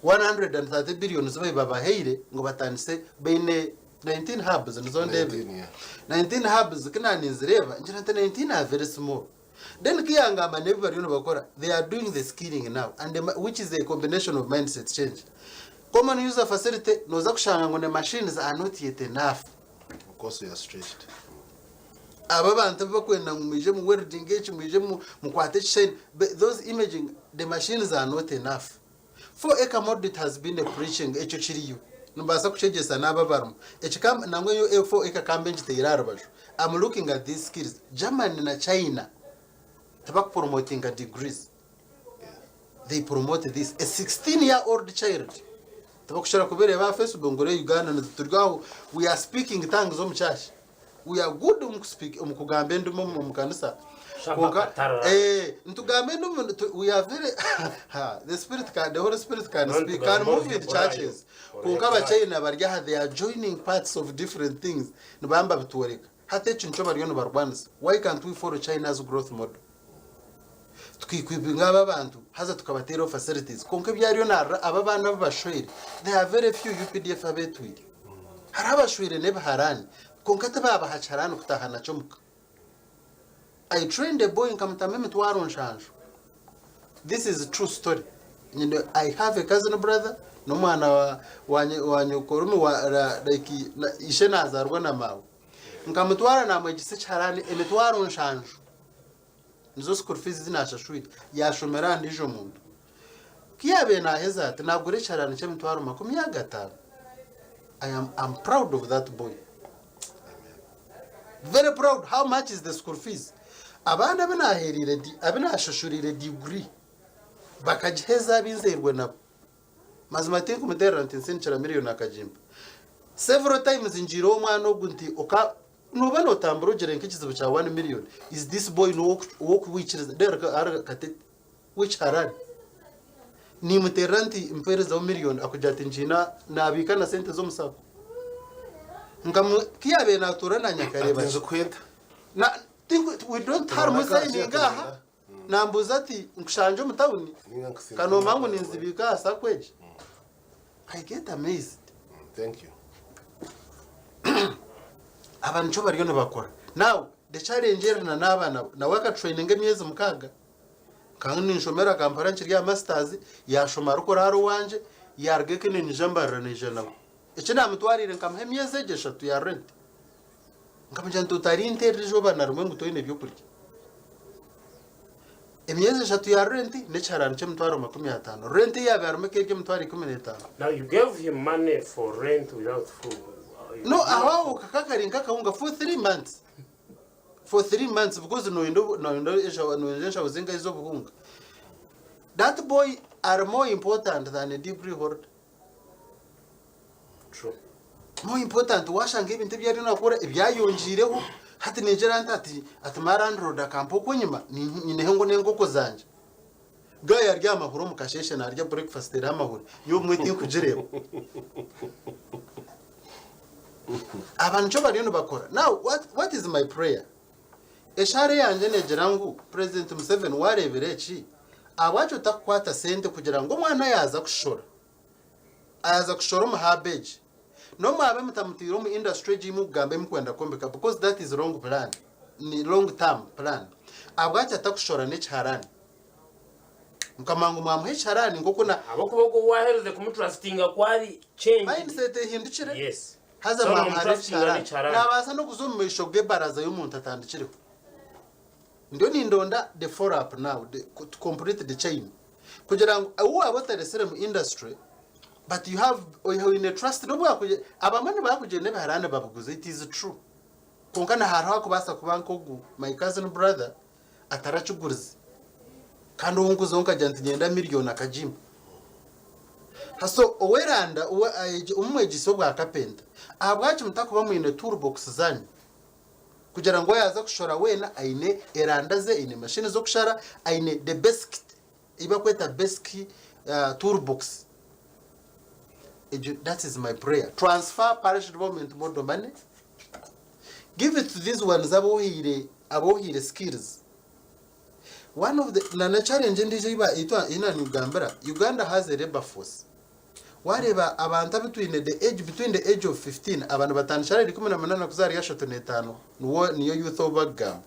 130 billion zibabaire babahaire ngu batandise baine 19 hubs nizo ndeebire. 19, yeah. 19 hubs ku naaninzireeba ngira nti 19 are very small. Then ku yangamba n'ebi bariyo nibakora they are doing the skilling now and the, which is a combination of mindset change. Common user facility nooza kushanga ngu the machines are not yet enough. Of course we are stretched. Aba abantu abakwenda ngu mwije mu welding eki mwije mukwate ekishushani those imaging the machines are not enough. 4 acre model it has been a preaching ekyo kiriyo nibaasa kukyegyesa n'abo abarimu eki nangwa yo 4 acre kambe ngiteire aha rubaju I'm looking at these skills Germany na China tibakupromotinga degrees they promote this a 16 year old child tibakushara kubireeba aha Facebook ngu Uganda turi aho we are speaking tongues omu church we are good omu kuspeak omu kugamba endimi omu kanisa Kwonka, eh, nitugamba endimi we are very ha, the spirit can, the holy spirit can speak can move in churches kwonka abachina bari aha they are joining parts of different things nibamba bitworeka hati eki nikyo bariyo nibarwanisa why can't we follow China's growth model tukikwibinga aba abantu haza tukabateeraho facilities kwonka ebyariyo narira aba abaana abu bashweire there are very few UPDF abetwire hariho abashweire n'ebiharani kwonka tibabaha kiharani kutaha nakyo muka I trained a boy nkamutamu emitwaro nshanju this is a true story nyine I have a cousin brother n'omwana wa, wa, wa nyokorume wa, like na, ishe nazarwa na mawe nkamutwara namwegyesa ekiharani emitwaro nshanju nizo school fees ezi naashashwire yaashomera aha ndiijo muntu ku yaabaire naaheza ati naagura ekiharani ky'emitwaro 50. I am I'm proud of that boy. Very proud. How much is the school fees? Abaana abu naaheereire abu naashashuriire degree bakagiheza abinzairwe nabo. Mazima tinkumuterera nti nsindikira million akagimpa. Several times ngiire omwana ogu nti oka Nooba nootambura ogyire nk'ekizibu kya one million, is this boy n'ow'okuwikiriza? Reero ari katete w'ekiharani. Niimuteerera nti mpeerezeho million akugira ati ngiine naabiika na sente z'omu sacco. Nkamu ku yaabaire naatuura naanye akareeba Ati nzikweta. Na tinku we don't harimu sayininga aha. Nambuuza ati nkushangye omu tawuni Ninga nkusiime. ka noomanya ngu ninzibiika aha sacco egi. I get amazed. Thank you. Aba nikyo bariyo nibakora. Now the challenge eri na n'aba nabo nawe akatraininga emyezi mukaaga nkaba ninshomera Kampala nkiri aha masters yashoma arikuraara owangye yaruga eka ninyija mbarira naija nawe. Eki namutwariire nkamuha emyezi egyo eshatu ya rent. Nkamugira nti otarinterera eizooba na rimwe ngu toine byokurya. Emyezi eshatu ya rent n'ekiharani ky'emitwaro 50. Rent eyaaba erimu ekaba eri emitwaro 15. Now you gave him money for rent without food. No, aho aho kakaba kari nk'akahunga for 3 months. For 3 months because noyenda noyenda noyenda enshaho zingahi z'obuhunga. That boy are more important than a degree holder. True. More important washanga ebintu ebi ariyo nakora ebyayongiireho hati ningira nti ati ati my landlord akampa okwenyima nyineho ngu n'enkoko zangye. Guy ari aha mahuri omu kasheeshe naarya breakfast eriho amahuri, nyowe obumwe tinkugireeba. Aba nikyo bariyo nibakora. Now what, what is my prayer? Eshaara eyangye negira ngu President Museveni wareebera eki, ahabwaki otakukwata sente kugira ngu omwana yaaza kushora, ayaaza kushora omu hub egi, n'obu mwabe mutamutaire omu industry egi ei mukugamba ei mukwenda kwombeka because that is wrong plan, ni long term plan. Ahabwaki atakushora n'ekiharani? Mukama ngu mwamuha ekiharani nk'oku na. Ahabw'okuba ogwo ou waaherize kumutrustinga ku ari changed. Mindset ehindukire. Yes. Haza So mwamuha nomutrustinga n'ekiharani. n'ekiharani. Naabaasa n'okuza omu maisho g'ebaraza y'omuntu atandikireho. Ndiyo nindonda the follow up now, the, to complete the chain. Kugira ngu ou waaba otaresire mu industry, but you have, oine trust, n'obu wakugira, abamwe nibakugira n'ebiharani babiguze, it is true. Kwonka na hariho akubaasa kuba nk'ogu my cousin brother, atarakigurize kandi ou nkuzaho nkagira nti nyenda million akagimpa. So oweranda omumwegyesa obwa kapenta ahabwaki mutakuba mwine tool box zanyu kugira ngu oyaza kushora weena aine eranda ze, aine machine z'okushara, aine the basic ei bakweta basic tool box. Egyo that is my prayer. Transfer parish development model money Give it to these ones abu ohaire abu ohaire skills. One of the na na challenge endiijo ei ba ei twa ei nanikugambira, Uganda has a labour force. Wareeba abantu abu twine the age between the age of 15 aba nibatandikira ahari 18 kuza ahari 35 niwo niyo youth ou bakugamba.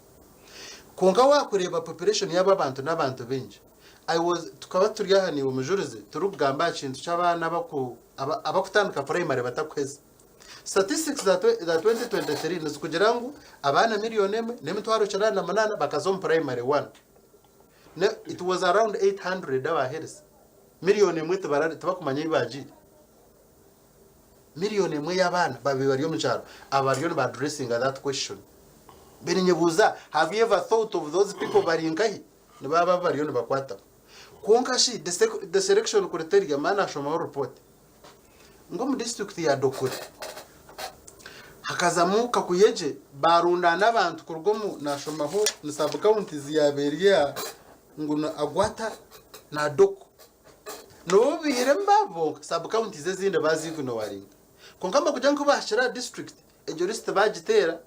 Kwonka wakureeba population y'abo abantu n'abantu baingi. I was tukaba turi aha naiwe mujurizi turikugamba aha kintu ky'abaana abaku aba abakutandika primary batakuheza. Statistics za 2023 nizikugira ngu abaana milioni emwe n'emitwaro 98 bakaza omu primary one. Ne, it was around 800 abaaherize. Milioni emwe tibara tibakumanya ei baagiire. Milioni emwe y'abaana babaire bari omu kyaro aba bariyo niba addressinga that question. Mbwenu nyebuuza, have you ever thought of those people bari nkahi? Nibo aba bariyo nibakwataho. Kwonka shi the, the selection criteria, manya naashomaho report. Ngu omu disiturikiti ya Dokure hakazamu kakuyegye barundaana abantu kuruga omu nashomaho ni sub counties yaaba eri eya ngu ni Agwata na Doko. Nibo baihiremu baabo bonka sub counties ezindi bazi ignoringa. Kwonka amakuru ku bahikire aha disiturikiti egyo lisiti bagiteera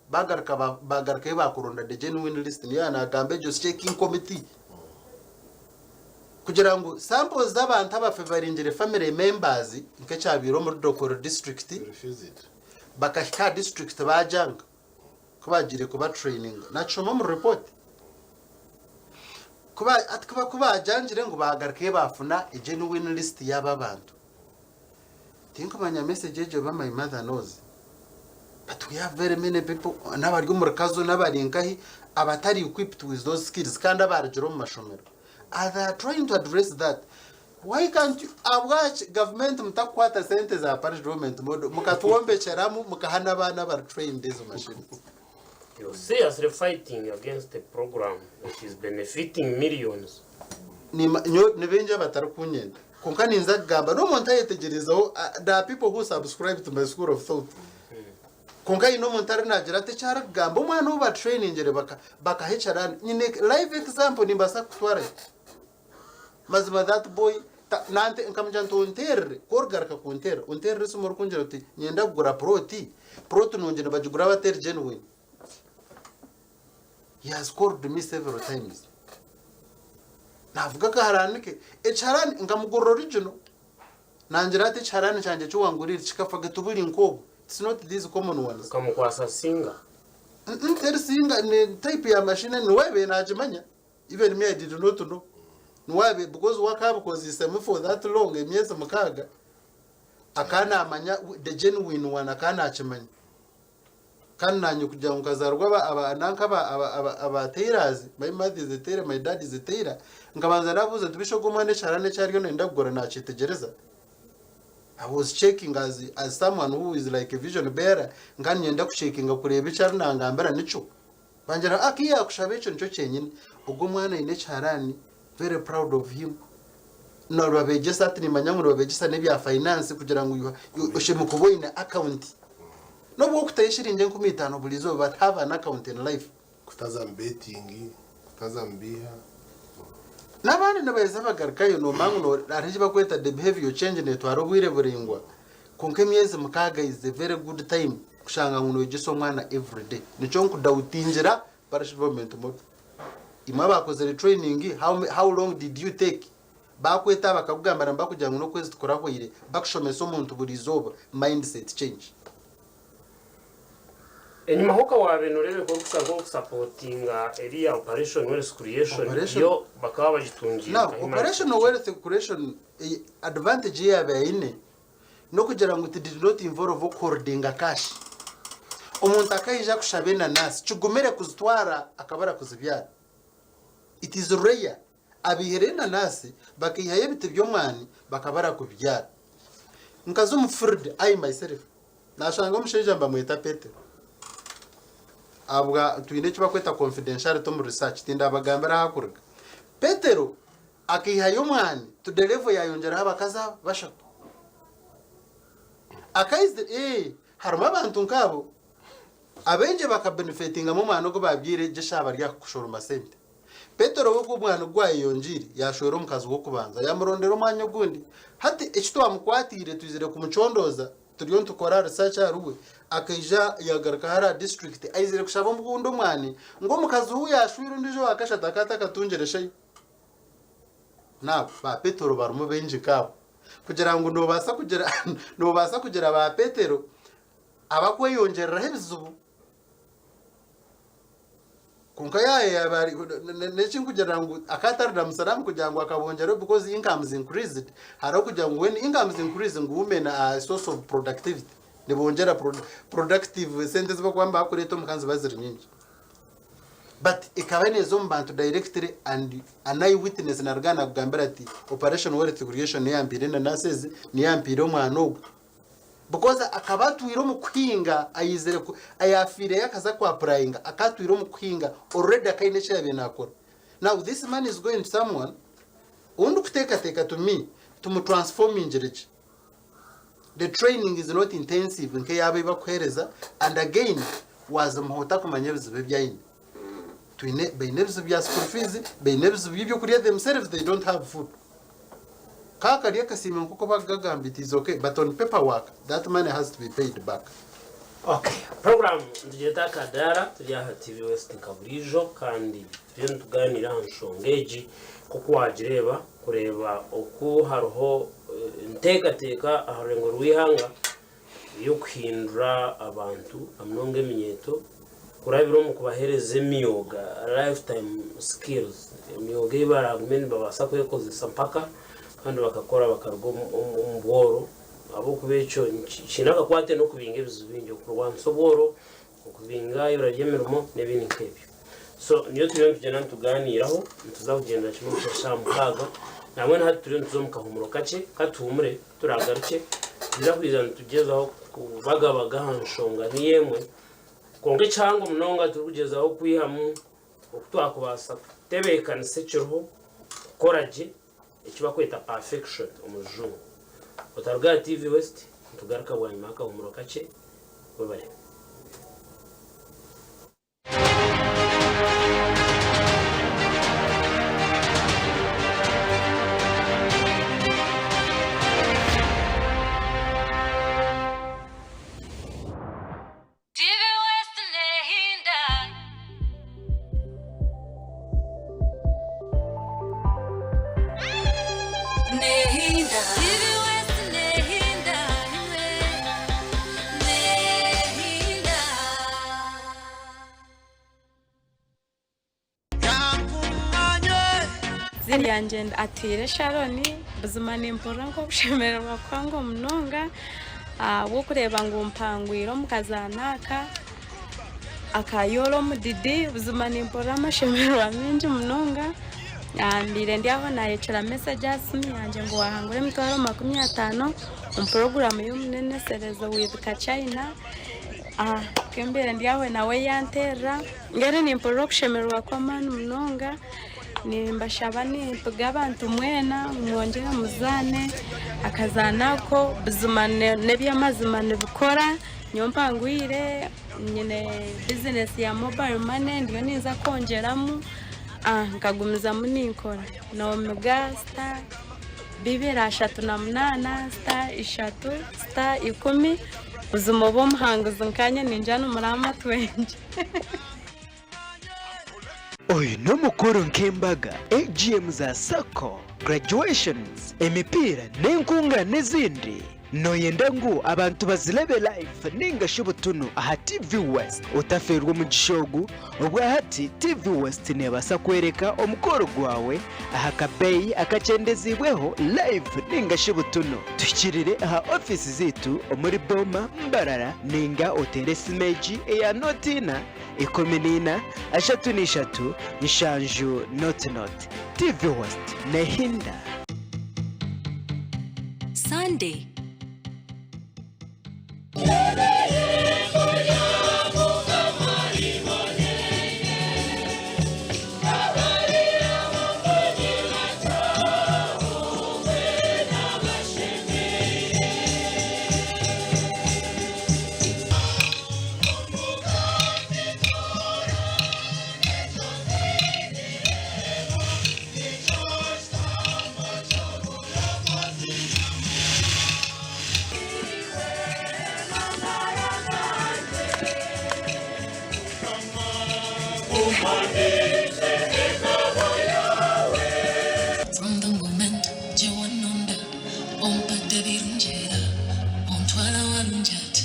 bagaruka bagarukayo bakuronda the genuine list niyo nagamba egyo checking committee kugira ngu samples z'abantu abafevaringire family members nk'ekyabaire omuri Dokolo district bakahika aha district bajanga ku bagiire kuba training nakishoma omu report kuba ku bajangire ngu bagarukayo bafuna a genuine list y'aba abantu. Tinkumanya message egyo oba my mother knows but we have very many people n'abari omu rukazo n'abari nkahi abatari equipped with those skills kandi abarugire omu mashomero and they are trying to address that why can't you ahabwaki gavumenti mutakukwata sente za parish development model mukatwombekyeramu mukaha n'abaana abari trained ezo machines You're seriously fighting against a program that is benefiting millions. Nima- nyo- ni baingi abatarikunyenda Kwonka ninza kugamba n'omuntu ayetegyerezeho there are people who subscribe to my school of thought. Kwonka haine omuntu ari nagira ati eki arikugamba omwana ou batrainingire baka bakaha ekirani nyine live example nimbaasa kukutwarayo. Mazima that boy ta nante nkamugira nti onterere ku origaruka kunterera onterere esimu orikungira oti niinyenda kugura plot, plot nungi nibagigura bata eri genuine. He has called me several times. Navuga akaharani ke. Ekiharani nkamugurira original. Nangira ati ekiharani kyangye eki wanguriire kikafa gituburi nk'obu. It's not these common ones. Okamukwasa singa. Mm, teri singa ni type ya machine niwe abaire nagimanya. Even me I did not know. Niwe abaire because we akabikozesemu for that long emyezi mukaaga akaba namanya the genuine one akaba nakimanya. Kandi nanye kugira ngu nkazaarwa aba aba nanka aba aba aba aba tailors, my mother is a tailor, my dad is a tailor, nkabanza nabuuza nti bisha ogu omwana ekiharani eki ariyo nayenda kugura nakyetegyereza? I was checking as, as someone who is like a vision bearer, nka niinyenda kucheckinga kureeba eki ari nangambira nikyo. Bangira ah ki yaakushaba ekyo nikyo kyenyine. Ogu omwana aine ekiharani, very proud of him. Nibabeegyesa hati nimanya ngu nibabeegyesa n'ebya finance kugira ngu you, you, oshemereire kuba oine account. N'obu okutayo eshiringi 5,000 buri izooba but have an account in life. Kutaza mu betting, kutaza mu biiha. N'abandi nibaheza bagarukayo noomanya ngu hariho eki barikweta the behaviour change neetwara obwire buraingwa kwonka emyezi mukaaga is a very good time kushanga ngu nooyegyesa omwana everyday. Nikyo nkudautingira parish development model. Imwe abaakozire training how, how long did you take? Baakweta bakakugambira nibakugira ngu n'okwezi tikurahweire bakushomesa omuntu buri izooba mindset change. Enyima ho waaba noreebeka orikushusha nk'orikusapotinga eriya Operation Wealth Creation Operation- yo bakaba bagitungiire Now, nka human Operation rights. Wealth Creation advantage eyaaba eine n'okugira ngu it did not involve okuholdinga cash. Omuntu akaija kushaba enanasi, kigumire kuzitwara akabura kuzibyara. It is rare. Abaihire enanasi bakaihayo ebiti by'omwani bakabura kubibyara. Nkaza omu field, I myself, Naashanga omushaija nibamweta Petero. Ahabwa twine eki barikweta confidentiality omu research, tindabagambira ahu arikuruga. Petero akaihayo omwani to the level yaayongyeraho abakazi abo bashatu. Akaizi ee harimu abantu nk'abo abaingi bakabenefetingamu omwani ogu baabyaire gye eshaaha bari aha kushoroma sente. Petero we ku omwani gwayeyongyeire, yaashwera omukazi w'okubanza, yaamurondera omwanya ogundi. Hati eki twamukwatiire twizire kumucondooza, turiyo nitukora research ahari we, akaija yaagaruka hare aha disiturikiti aizire kushaba ogundi omwani ngu omukazi ou yaashwire ondiijo owa kashatu akaba atakatungire shai. Naabo ba Petero barimu baingi nk'abo. Kugira ngu noobaasa kugira noobaasa kugira ba Petero abakweyongyereraho ebizibu. Kwonka yaaba ari n'eki nkugira ngu akaba atari na musiraamu kugira ngu akabongyeraho because incomes increased, hariho kugira ngu when incomes increase ngu women are a source of productivity, nibongyera productive sente ezi barikuba nibakureeta omuka niziba ziri nyingi. But ekaba neeza omu bantu directly and an eye witness naruga nakugambira ati operation wealth creation niyo yampiire enanasi ezi, niyo yampiire omwana ogu. Because akaba atwire omu kuhinga ayizire ku ayafiireyo akaza ku applyinga akaba atwire omu kuhinga already akaba aine eki yabaire nakora. Now this money is going to someone ou ndikuteekateeka to me tumutransformingire gye. The training is not intensive nk'eyaabo ei bakuheereza and again waazimuha otakumanya ebizibu ebi aine. Twine baine ebizibu bya school fees, baine ebizibu by'ebyokurya themselves they don't have food. Ka kari akasiimo nk'oku bakugagamba it is okay but on paper work that money has to be paid back. Okay, program nitugyeta Akadaara turi aha TV West nka buriijo kandi turiyo nitugaaniira aha nshonga egi nk'oku waagireeba kureeba oku hariho enteekateeka aha rurengo rw'eihanga y'okuhindura abantu na munonga eminyeeto kurabira omu kubaheereza emyoga, lifetime skills, emyoga ei baraagume nibabaasa kwekozesa mpaka kandi bakakora bakaruga omu bworo ahabw'okuba ekyo kiine akakwate n'okubinga ebizibu bingi, okurwanisa obworo, okubinga eibura ry'emirimo n'ebindi nk'ebyo. So niyo turiyo nitugyenda nitugaaniiraho, nituza kugyendera kimwe kuhika shaaha mukaaga, nambwenu hati turiyo nituza omu kahuumuro kakye, katuhuumure Ku turaagarukye, nitwija kwija nitugyezaho kubagabaga aha nshonga niyo emwe, kwonka ekihango munonga turikugyezaho kwihamu oku twakubaasa kutebeekanisa ekiriho kukora gye, eki barikweta perfection omu rujungu. Otaruga aha TV West, nitugaruka bwanyima y'akahuumuro kakye. Webare. TV West nehinda. Nehinda. TV West nehinda. Nehinda. Eiziina ryangye ndi Atwire Sharon, buzima nimpurira nk'okushemererwa kuhango munonga ahabw'okureeba ngu mpangwire omu kazaano aka aka Yoola Omudidi, buzima nimpurira amashemererwa maingi munonga. Mbaire ndi aho nayekyera mesegi aha simu yangye ngu wahangura emitwaro 50 omu puroguraamu y'omuneneserezo with Kachina. Ku mbaire ndi aho nawe yanteerera, mbwenu nimpurira okushemererwa kw'amaani munonga, nimbashaba nimpiga abantu mwena ngu mwongyere muzaane akazaano ako, buzima n'eby'amazima nibikora, nyowe mpangwire nyine bizinesi ya mobile money ndiyo ninza kwongyeramu. Nkagumizamu ninkora nomiga star bibiri 38 star 3 star 10 buzima oba omuhanguzi nkanye ningira nimuraba atwengye. Oyu n'omukoro nk'embaga, AGM za sacco, graduations, emipiira n'enkungaana ezindi. Nooyenda ngu abantu bazirebe live nainga shi butunu aha TV West? Otafeerwa omugisha ogu, obwahati TV West neebaasa kworeka omukoro gwawe aha kabeeyi akakyendeziibweho live nainga shi butunu. Tuhikirire aha ofiisi zaitu omuri Boma, Mbarara nainga oteere esimu egi eya nooti ina, 14, 33, 7 0 0. TV West neehinda. Sunday. From the moment gye wannonda ompadde birungi era ontwala walungi ate.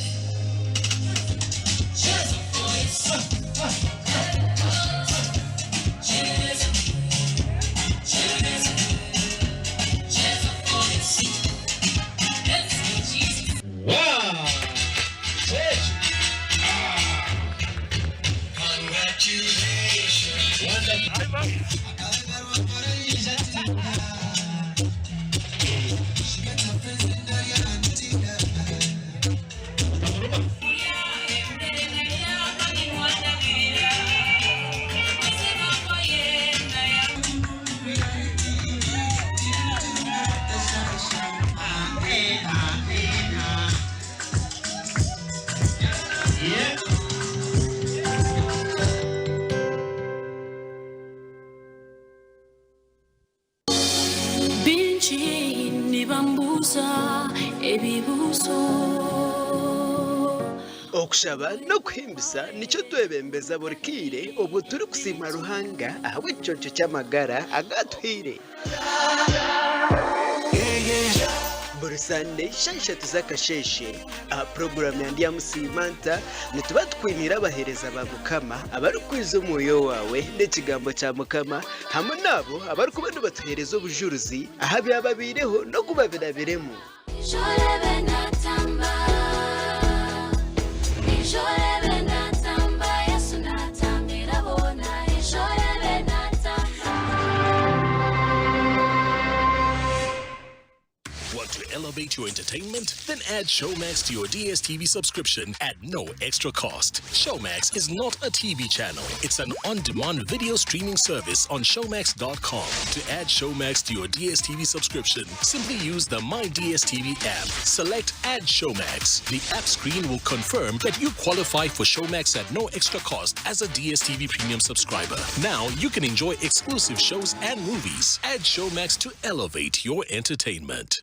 Bingi nibambuuza ebibuuzo. Okushaba n'okuhimbisa nikyo twebembeza buri kaire obwo turikusiima Ruhanga ahabw'ekiconco ky'amagara agu atuhaire. Buri Sande shaaha ishatu z'akasheeshe aha puroguraamu ya Ndyamusiima Nta, nituba tukwiniire abaheereza ba Mukama abarikwiza omwoyo waawe n'ekigambo kya Mukama hamwe n'abo abarikuba nibatuheereza obujurizi aha byababaireho n'oku babirabiremu. Want to elevate your entertainment? Then add Showmax to your DSTV subscription at no extra cost. Showmax is not a TV channel. It's an on-demand video streaming service on showmax.com. To add Showmax to your DSTV subscription, simply use the My DSTV app. Select Add Showmax. The app screen will confirm that you qualify for Showmax at no extra cost as a DSTV Premium subscriber. Now you can enjoy exclusive shows and movies. Add Showmax to elevate your entertainment.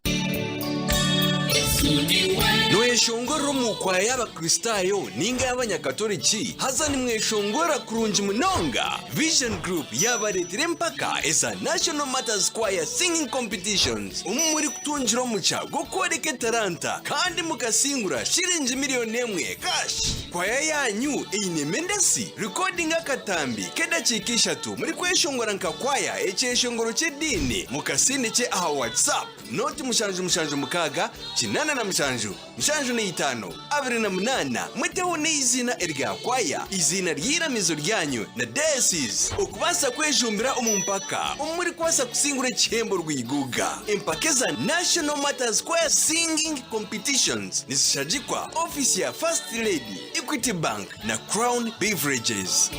Noyeshongorera omu kwaya y'Abakristaayo ninga y'Abanyakatoriki? Haza nimweshongora kurungi munonga? Vision Group yaabareetera empaka eza National Martyrs Choir Singing Competitions omu murikutungira omugisha gw'okworeka etaranta kandi mukasingura shiringi miriyoni emwe cash. Kwaya yaanyu eine endasi? Rikodinga akatambi k'edakiika ishatu murikweshongora nka kwaya ekyeshongoro ky'ediini mukasindikye aha WhatsApp noti 776 87 75 28 muteho n'eiziina erya kwaya, eiziina ry'eiramizo ryanyu na diocese okubaasa kwejumbira omu mpaka omu murikubaasa kusingura ekihembo rwiguga. Empaka eza National Martyrs Choir Singing Competitions nizishagikwa ofiisi ya First Lady, Equity Bank na Crown Beverages.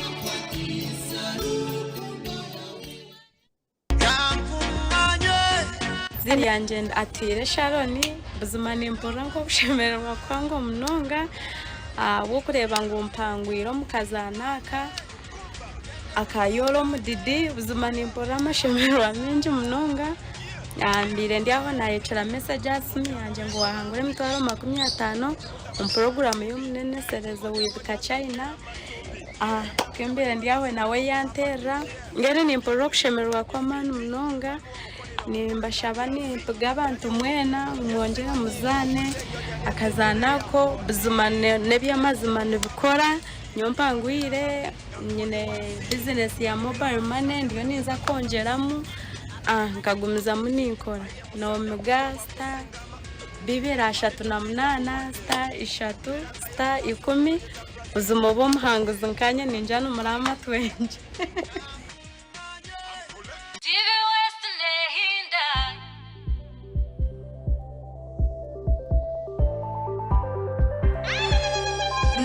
Eiziina ryangye ndi Atuhaire Sharon, buzima nimpurira nk'okushemererwa kuhango munonga ahabw'okureeba ngu mpangwire omukazaano aka. Akayoora omudidi, buzima nimpurira amashemererwa maingi munonga. Mbaire ndi aho nayekyera message aha simu yangye ngu wahangura emitwaro 50 omu puroguramu y'omuneneserezo with Kachina. Ku mbaire ndi aho nawe yanteerera, mbwenu nimpurira okushemererwa kw'amaani munonga. Nimbashaba nimpiga abantu mwena ngu mwongyere muzaane akazaano ako, buzima n'eby'amazima nibikora. Nyowe mpangwire nyine bizinesi ya mobile money ndiyo ninza kwongyeramu nkagumizamu ninkora. Nomiga star 238 star 3 star 10 buzima obe omuhanguzi nkanye ningira nimuraba atwengye. TV West Nehinda.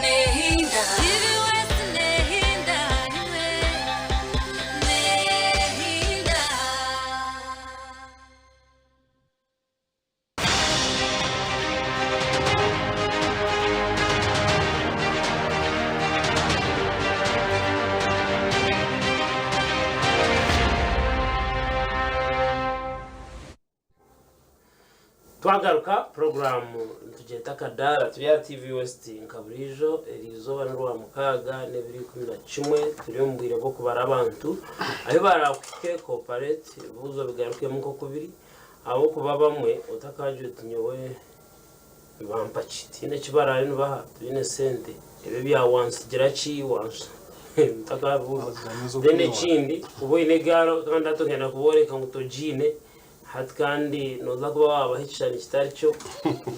Nehinda. TV West Nehinda. Nehinda. Twagaruka puroguraamu nitugyeta akadaara turi aha TV West nka buriijo eriizooba n'orwamukaaga n'ebiro 11 turi omu bwire bw'okubara abantu ahu baraakuhike cooperate ebibuuzo bigarukemu nk'oku biri ahabw'okuba abamwe otakaagira oti nyowe nibampa ki tihaine eki baraabe nibaha tibaine sente ebi ebya wantsigira ki otakaabibuuza then ekindi kuba oine egaari kandi hati ogenda kubooreka ngu togiine Hati kandi noza kuba wabaha ekishushani kitari kyo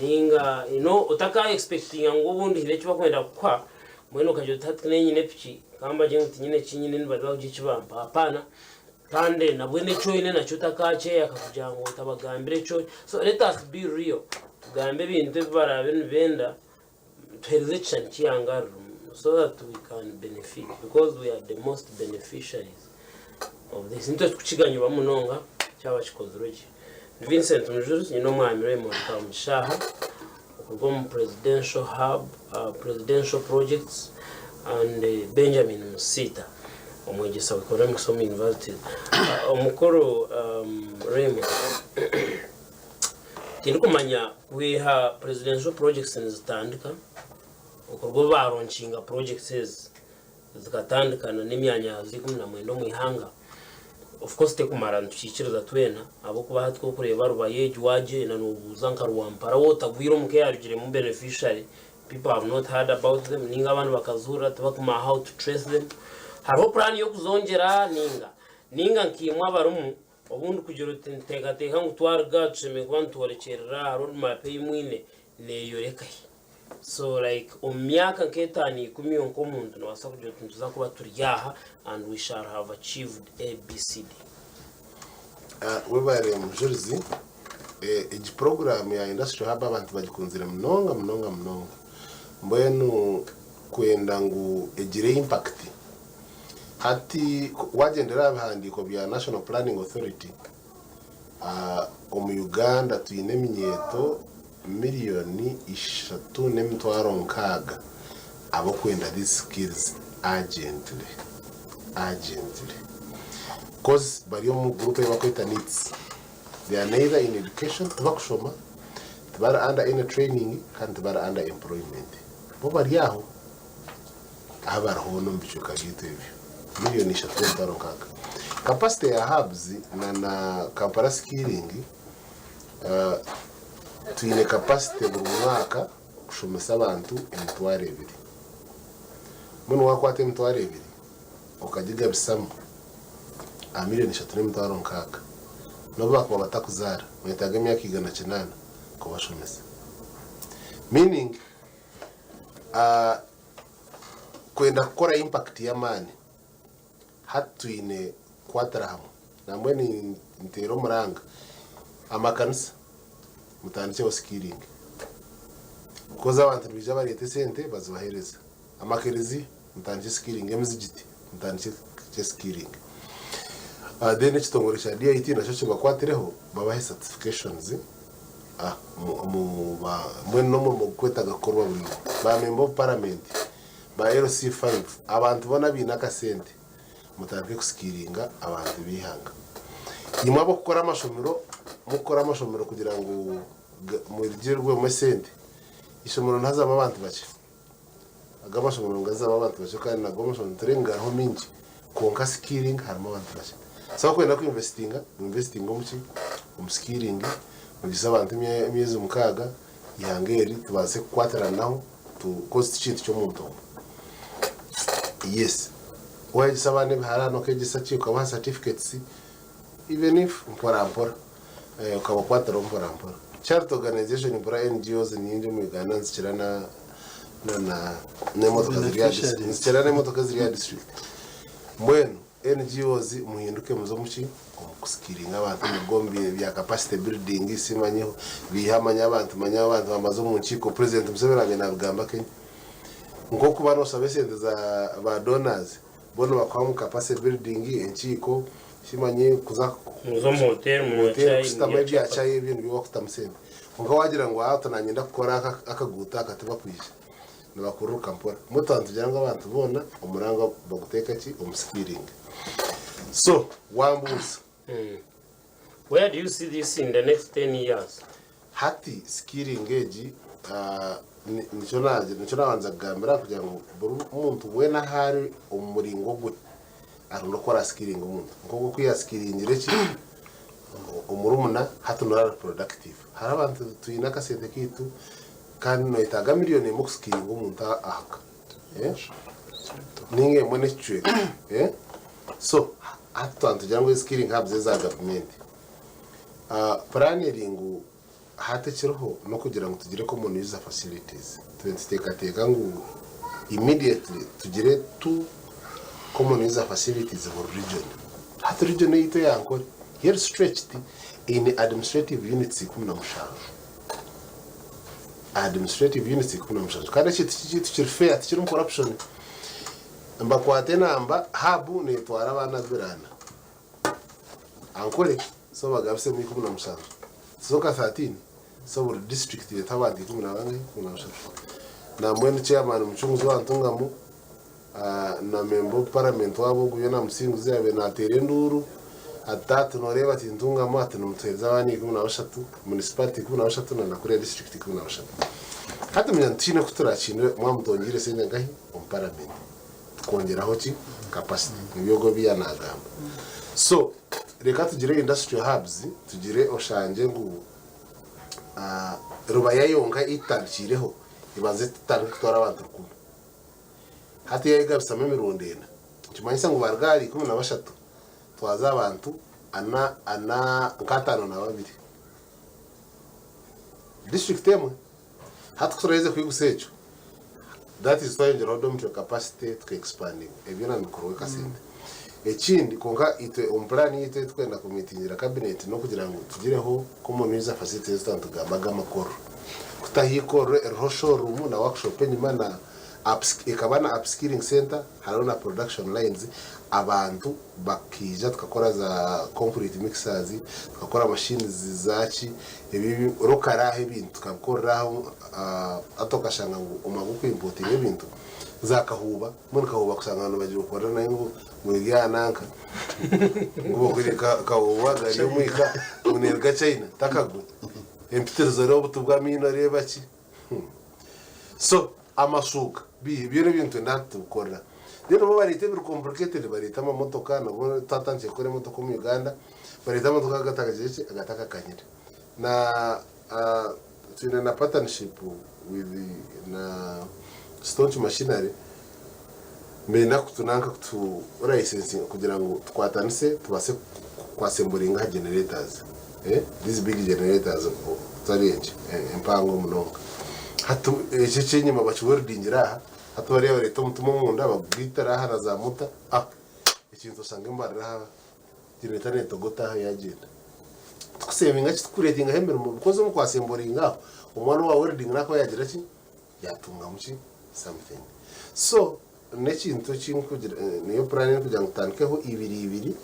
ninga you know otaka expectinga ngu obundi haine eki bakwenda kukuha mbwenu okagira oti hati naanye nyine epiki kambagye ngu tinyine eki nyine nibaza kugira eki bampa hapana kandi nabwe n'eki oine nakyo otakakyeyaka kugira ngu otabagambira eki oine so let us be real tugambe ebintu ebi baraabe nibenda tuhereze ekishushani ky'eihanga ririmu so that we can benefit because we are the most beneficiaries of this nitwe tukukiganyirwa munonga kyaba kikozirwe gye Vincent Mujuzi nyine omwami Raymond Kamugisha aha okuruga omu presidential hub uh, presidential projects and uh, Benjamin Musiita omwegyesa wa economics omu university uh, omukuru um, Raymond Tindikumanya kwiha presidential projects nizitandika okuruga obu baronkinga projects ezi zikatandika na n'emyanya za 19 omu ihanga of course tekumara nitukikiriza twena ahabw'okuba hati ku orikureeba Rubaya egi wagyenda nobuuza nka Rwampara waaba otagwire omuka eyarugiremu beneficiary people have not heard about them ninga abandi bakazihurira tibakumanya how to trace them hariho plan y'okuzongyera ninga ninga nkaimwe abarimu Obundi kugira oti nituteekateeka ngu twaruga aha tushemereire kuba nitworekyerera aha road map ei mwine neeyoreka hi? So like omu myaka nk'etaano ikumi iwe nk'omuntu noobaasa kugira oti nituza kuba turi aha and we shall have achieved ABCD. Webare Mujurizi, egi puroguraamu ya Industrial Hub abantu bagikunzire munonga munonga munonga. Mbwenu kwenda ngu egire impact, Hati wagyendera aha bihandiiko bya National Planning Authority, omu Uganda twine eminyeeto miriyoni 360,000 ab'okwenda these skills urgently, urgently coz bari omu group ei bakweta NEETs, they are neither in education, tibakushoma, tibari under any training kandi tibari under employment, bo bari aho. Ahu bari hoona omu bicweka byaitu ebyo, 3,600,000. Capacity ya hubs na na Kampala Skilling, twine capacity buri mwaka kushomesa abantu 20,000. Mbwenu wakwata 20,000 okagigabisamu aha 3,600,000, nobu bakuba batakuzaara, noyetaaga emyaka 180 kubashomesa. Meaning Kwenda kukora impact y'amaani hati twine kukwatira hamwe. Nambwenu niteera omuranga amakanisa mutandikyeho skilling because abantu nibaija bareeta esente bazibahereza. Amakereziya mutandikye skilling, emizigiti mutandikye skilling. Then ekitongore kya DIT nakyo kibakwatireho babahe certifications. Mbwenu n'omurimo gurikwetaaga kukorwa buri omwe. Ba memba ofu paramenti, ba LC five, abantu boona abaine akasente, Mutandike kusikiringa abantu b'eihanga. Imwe ab'okukora amashomero, mukukora amashomero kugira ngu murigirwemu esente, eishomero nihazamu abantu bakye. Ago amashomero nigazamu abantu bakye kandi nago amashomero nitureeba ngu gariho maingi kwonka skilling harimu abantu bakye. So abakwenda ku investinga, mu investinge omu ki? Omu skilling, mugize abantu emyezi mukaaga, eihanga eri tubaase kukwatiranaho coz tikintu ky'omuntu omwe. Yes, wayegyesa abaana ebiharani okegyesa ki okabaha certificates even if mpora mpora okabakwatiraho mpora mpora. Charity organization mpora NGOs nyingi omu Uganda nizikira na na n'emotoka ziri aha district nizikira n'emotoka eziri aha district. Mbwenu NGOs muhinduke muze omu ki? Omu kusikiringa abantu muruge omu bya capacity building simanyi biihe amanya abantu manya abantu bamaze omu nkiiko President Museveni abaire nabigamba Kenya. Nk'okuba noshaba esente za ba donors bo nibakuha ngu capacity building, enkiiko, simanyi kuza Muze omu hotel munywa hotel chai kushutama murya ebya chapati. chai ebyo nibyo bakutamu sente. Kwonka wagira ngu aa nanyenda kukora aka akaguuto aka tibakwija. Nibakururuka mpora. Mbwenu twaba nitugira ngu abantu boona omuranga baguteeke ki omu skilling. So wambuuza. Where do you see this in the next 10 years? Hati skilling egi nikyo nikyo nabanza kugambira kugira ngu buri muntu weena ahu ari omu muringo gwe arunde oku araskilinga omuntu. Nk'oku oku yaskilingire ki omurumuna hati niwe ari productive. Hariho abantu twine akasente kaitu kandi noyetaaga miriyoni emwe kuskilinga omuntu aha ka ninga emwe n'ekicweka. So hati twaba nitugira ngu skilling hubs eza gavumenti. Puraani eri ngu hati ekiriho n'okugira ngu tugire common user facilities. Tube nituteekateeka ngu immediately tugire two common user facilities buri region. Hati region eyaitu eya Ankole yo eri stretched eine administrative units 17. Administrative units 17. Kandi ekintu kyaitu kiri fair tikirimu corruption. Nibakwata enamba, hub neetwara abaana abiri ana. Ankole so bagabisemu 17 so nka 13 so buri district ereta abantu ikumi na bangahi 13 nambwenu chairman Mucunguzi wa Ntungamo na member of parliament waabo ogu yoona Musinguzi yabaire nateera enduuru ati taata noreeba ati Ntungamo ati nimutuhereza abaana 13 municipality 13 na nakuriya district 13 hati manya nitukiine kuturakine mwamutongyeire esente nkahi omu parliament. Tukongyeraho ki? Capacity. Nibyo ogwo ebi yaanagamba. So, reka tugire industrial hubs, tugire oshangye ngu Rubaya yonka ei tutandikiireho ebanze etandike kutwara abantu rukumi. Hati yaayegabisamu emirundi ena, nikimanyisa ngu baaruga ahari 13 twaza aha bantu ana, ana, nk'ataano na babiri. District emwe. Hati ku turaheze kwigusa ekyo, that is twayongyeraho dormitory capacity tuka expandinga, ebyo byona nibikorwa akasente. Ekindi kwonka itwe omu plan yaitu ei turikwenda ku meetingira cabinet n'okugira ngu tugireho common user facilities ezi twaba nitugamba ag'amakorero. Kutaho eikorero eririho showroom na workshop enyima na ekaba na upskilling centre hariho na production lines abantu Bakaija tukakora za concrete mixers, tukakora machines za ki, ebi rokari aho ebintu tukabikorera aho hati okashanga ngu omwanya gw'oku importinga ebintu za kahuuba, mbwenu kahuuba kushanga nibagikorera nayo ngu eri aha nanka ngu bakwire kahuuba gari omwika ngu neruga China takagura, empitirizo oreeba obuti bw'amaino oreeba ki. So amashuuka bi byona ebyo nitwenda hati tubikorera. Then bo bareeta ebiri complicated bareeta amamotoka nabwo twatandikire kukora emotoka omu Uganda bareeta amamotoka agatakagiire ki agatakakanyire. Na twine na partnership with na Staunch Machinery nibenda kutu nanka kutu licensinga kugira ngu tukwatanise tubaase ku assemblinga aha generators these big generators zari enkye empango munonga. Hati eki ekyenyima bakiweldingire aha hati bariya bareeta omutima omunda bagugaitire aha na za mota ah ekintu osanga embarira aha generator netogota aha yagyenda. Tukusevinga ki tukucreatingaho emirimo because omu ku assemblinga aho omwana owa welding nakuba yagira ki yatungamu ki something. So n'ekintu eki nkugira niyo plan erikugira ngu tutandikeho ibiri ibiri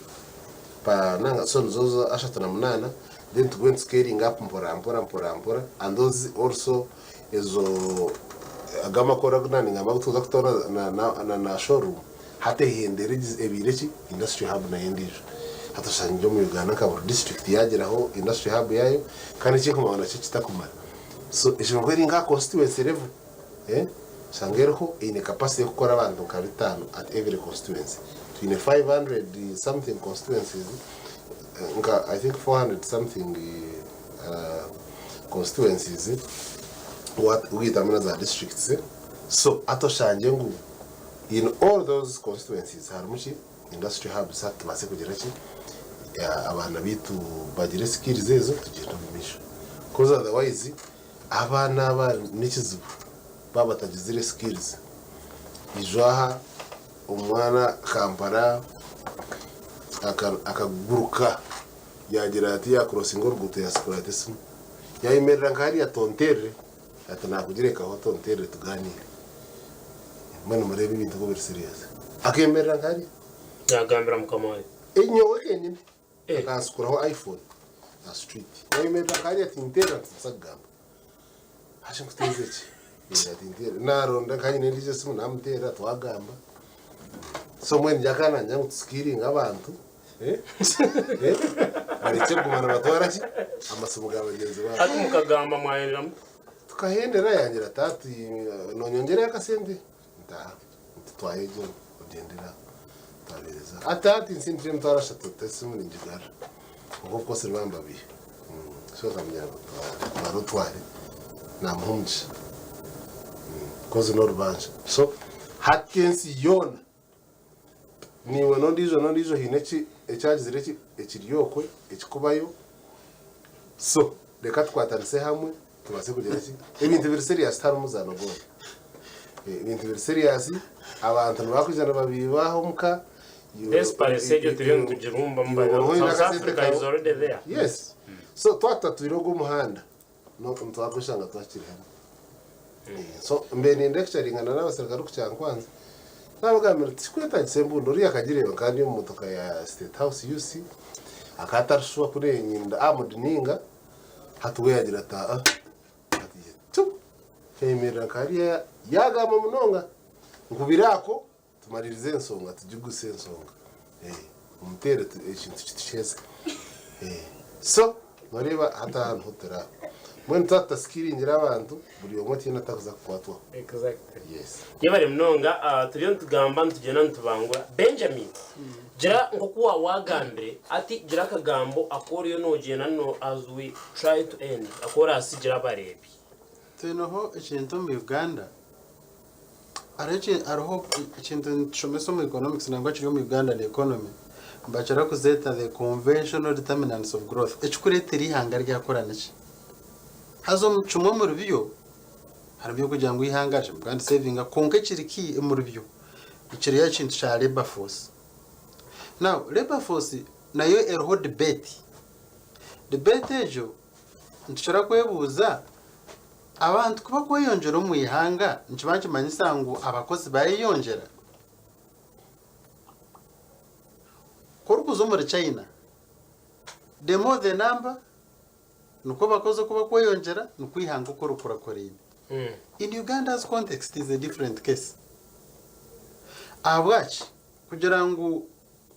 pa nanga so nizo 38 then tugume nitu scaling up mpora mpora mpora mpora and those also ezo ago amakoro agu naaningamba agu turikuza kutaho na na na showroom. Hati ehendera ebaire ki? Industry hub nayo endiijo. Hati oshangire omu Uganda nka buri district yagiraho industry hub yaayo kandi ekinkumanya nakyo kitakumara. So eshonga ku eri nka aha constituency level, oshanga eriho eine capacity y'okukora abantu nka bitaano at every constituency. Twine 500 something constituencies, nka I think 400 something constituencies waitamu na za districts. So hati oshangye ngu In all those constituencies harimu ki? Industry hubs hati tubaase kugira ki? Abaana baitu bagire skills ezo tugyende omu maisho. Coz otherwise abaana aba nekizibu baaba batagizire skills. Ijo aha omwana Kampala akaguruka yagira ati ya crossinga oruguuto yasikura ati esimu. Yayemerera nka hariya tonterere Ati naakugirekaho tonteerere tugaaniire. Mbwenu mureebe ebintu ku biri serious. Akeemerera nka hariya. Yaagambira mukama we. Nyowe kenyine. Akansikuraho iPhone aha street. Yayemerera nka hariya ati nteerera nitubaasa kugamba. Hashi nkuteeze ki? Ati nteerera. Naaronda nka nyine endiijo esimu naamuteerera twagamba. So mbwenu ngyakaba naagira ngu tusikiiringe abantu. Barekye kuguma nibatwara ki? Amasimu ga bagyenzi baabo. Hati mukagamba mwahendera muta? Tukahendera yangira ati ati nonyongyerayo akasente? Nti aha. Nti twaha egyo ogyendere aho. Twabeereza. Ati ati nsindikire emitwaro ashatu ati esimu ningigarura. Kwonka of course nibambabiiha. So nkamugira ngu twara otware namuha omugisha. Coz n'orubanja. So hati ensi yoona Naiwe n'ondiijo n'ondiijo haine eki ekyagizire eki ekiri okwe ekikubayo so reka tukwatanise hamwe tubaase kugira ki ebintu biri serious tiharimu muzaano gwona. Ebintu biri serious abantu nibakwija nibabiiba aha omuka Desperate egyo turiyo nitugirumbamu by the way. South Africa is already there. Yes. So twatatuire ogwo omuhanda nitwakweshanga twakiri hamwe. So mbe nindecturingana n'abaserukare oku Kyankwanzi, nabagambira nti tikikwetagisa embundu, oriya akagireeba nkaba ndi omu motoka ya State House UC, akaba atari sure ku nenyinda armed ninga, hati we yagira ati aa, ati tu, nkemerera nka hariya yagamba munonga, nkubire ako Tumaririze ensonga tugiguse ensonga omuteere ekintu kitukyeze so noreeba hati aha niho turi aho mbwenu twaba tutasikiringira abantu buri omwe tihaine atakuza kukwatwaho. Exactly. Yes. Yebare munonga ah, turiyo nitugamba nitugyenda nitubangura Benjamin gira nk'oku waawagambire ati gira akagambo aku oriyo noogyenda no as we try to end aku oraasigira abareebi. Twineho ekintu omu Uganda Hariho ekintu nitushomesa omu economics nangwa kiri omu Ugandan economy nibakira kuzeeta the conventional determinants of growth. Ekirikureetera eihanga ryakura niki? Haza kimwe omuri byo harimu okugira ngu eihanga rishemeriire kuba nirisevinga kwonka ekiri key omuri byo nikiriya ekintu kya labour force. Now labour force nayo eriho debate, debate egyo nitukira kwebuuza Abantu ku bakweyongyera omu ihanga nikiba nikimanyisa ngu abakozi bayeyongyera? Ku orikuza omuri China, the more the number, nikwo abakozi oku bakweyongyera, nikwo eihanga oku rikurakoraine. In Uganda's context is a different case. Ahabwaki? Kugira ngu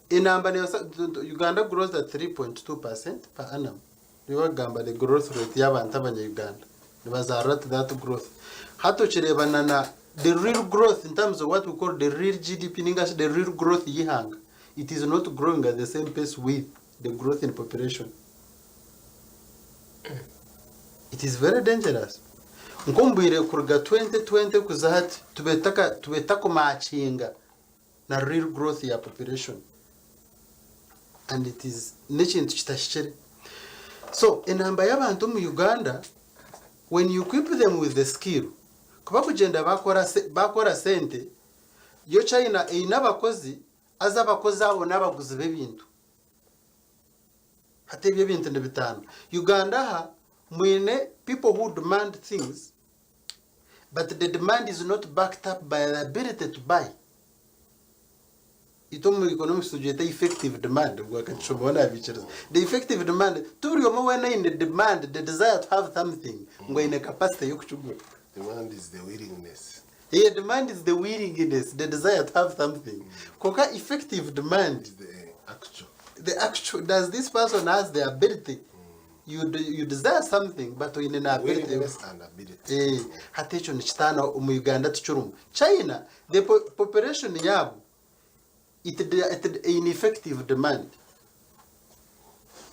enamba nebaasa, Uganda grows at 3.2% per annum. Nibagamba the growth rate y'abantu abanya Uganda nibazaarira to that growth. Hati okireeba na na the real growth in terms of what we call the real GDP ninga shi the real growth y'eihanga it is not growing at the same pace with the growth in population. It is very dangerous. Nk'omu bwire kuruga 2020 kuza hati tubaire tutaka tubaire tutakumakinga na real growth ya population and it is n'ekintu kitahikire. So enamba y'abantu omu Uganda when you equip them with the skill ku bakugyenda bakora bakora sente yo China eine abakozi haza abakozi abo n'abaguzi b'ebintu. Hati ebyo ebintu nibitaana. Uganda aha mwine people who demand things but the demand is not backed up by the ability to buy. Itwe omu economics tugyeta effective demand, obwo akakishomaho nabiikiriza. The effective demand, ti buri omwe weena aine demand, the desire to have something, ngu aine capacity y'okukigura. Demand is the willingness. Yeah, demand is the willingness, the desire to have something. Kwonka effective demand, The actual. the actual, does this person has the ability? You, you desire something, but oine na ability. Willingness and ability. Eh, hati ekyo nikitaana omu Uganda tikirimu. China, the population yaabo, it ineffective demand.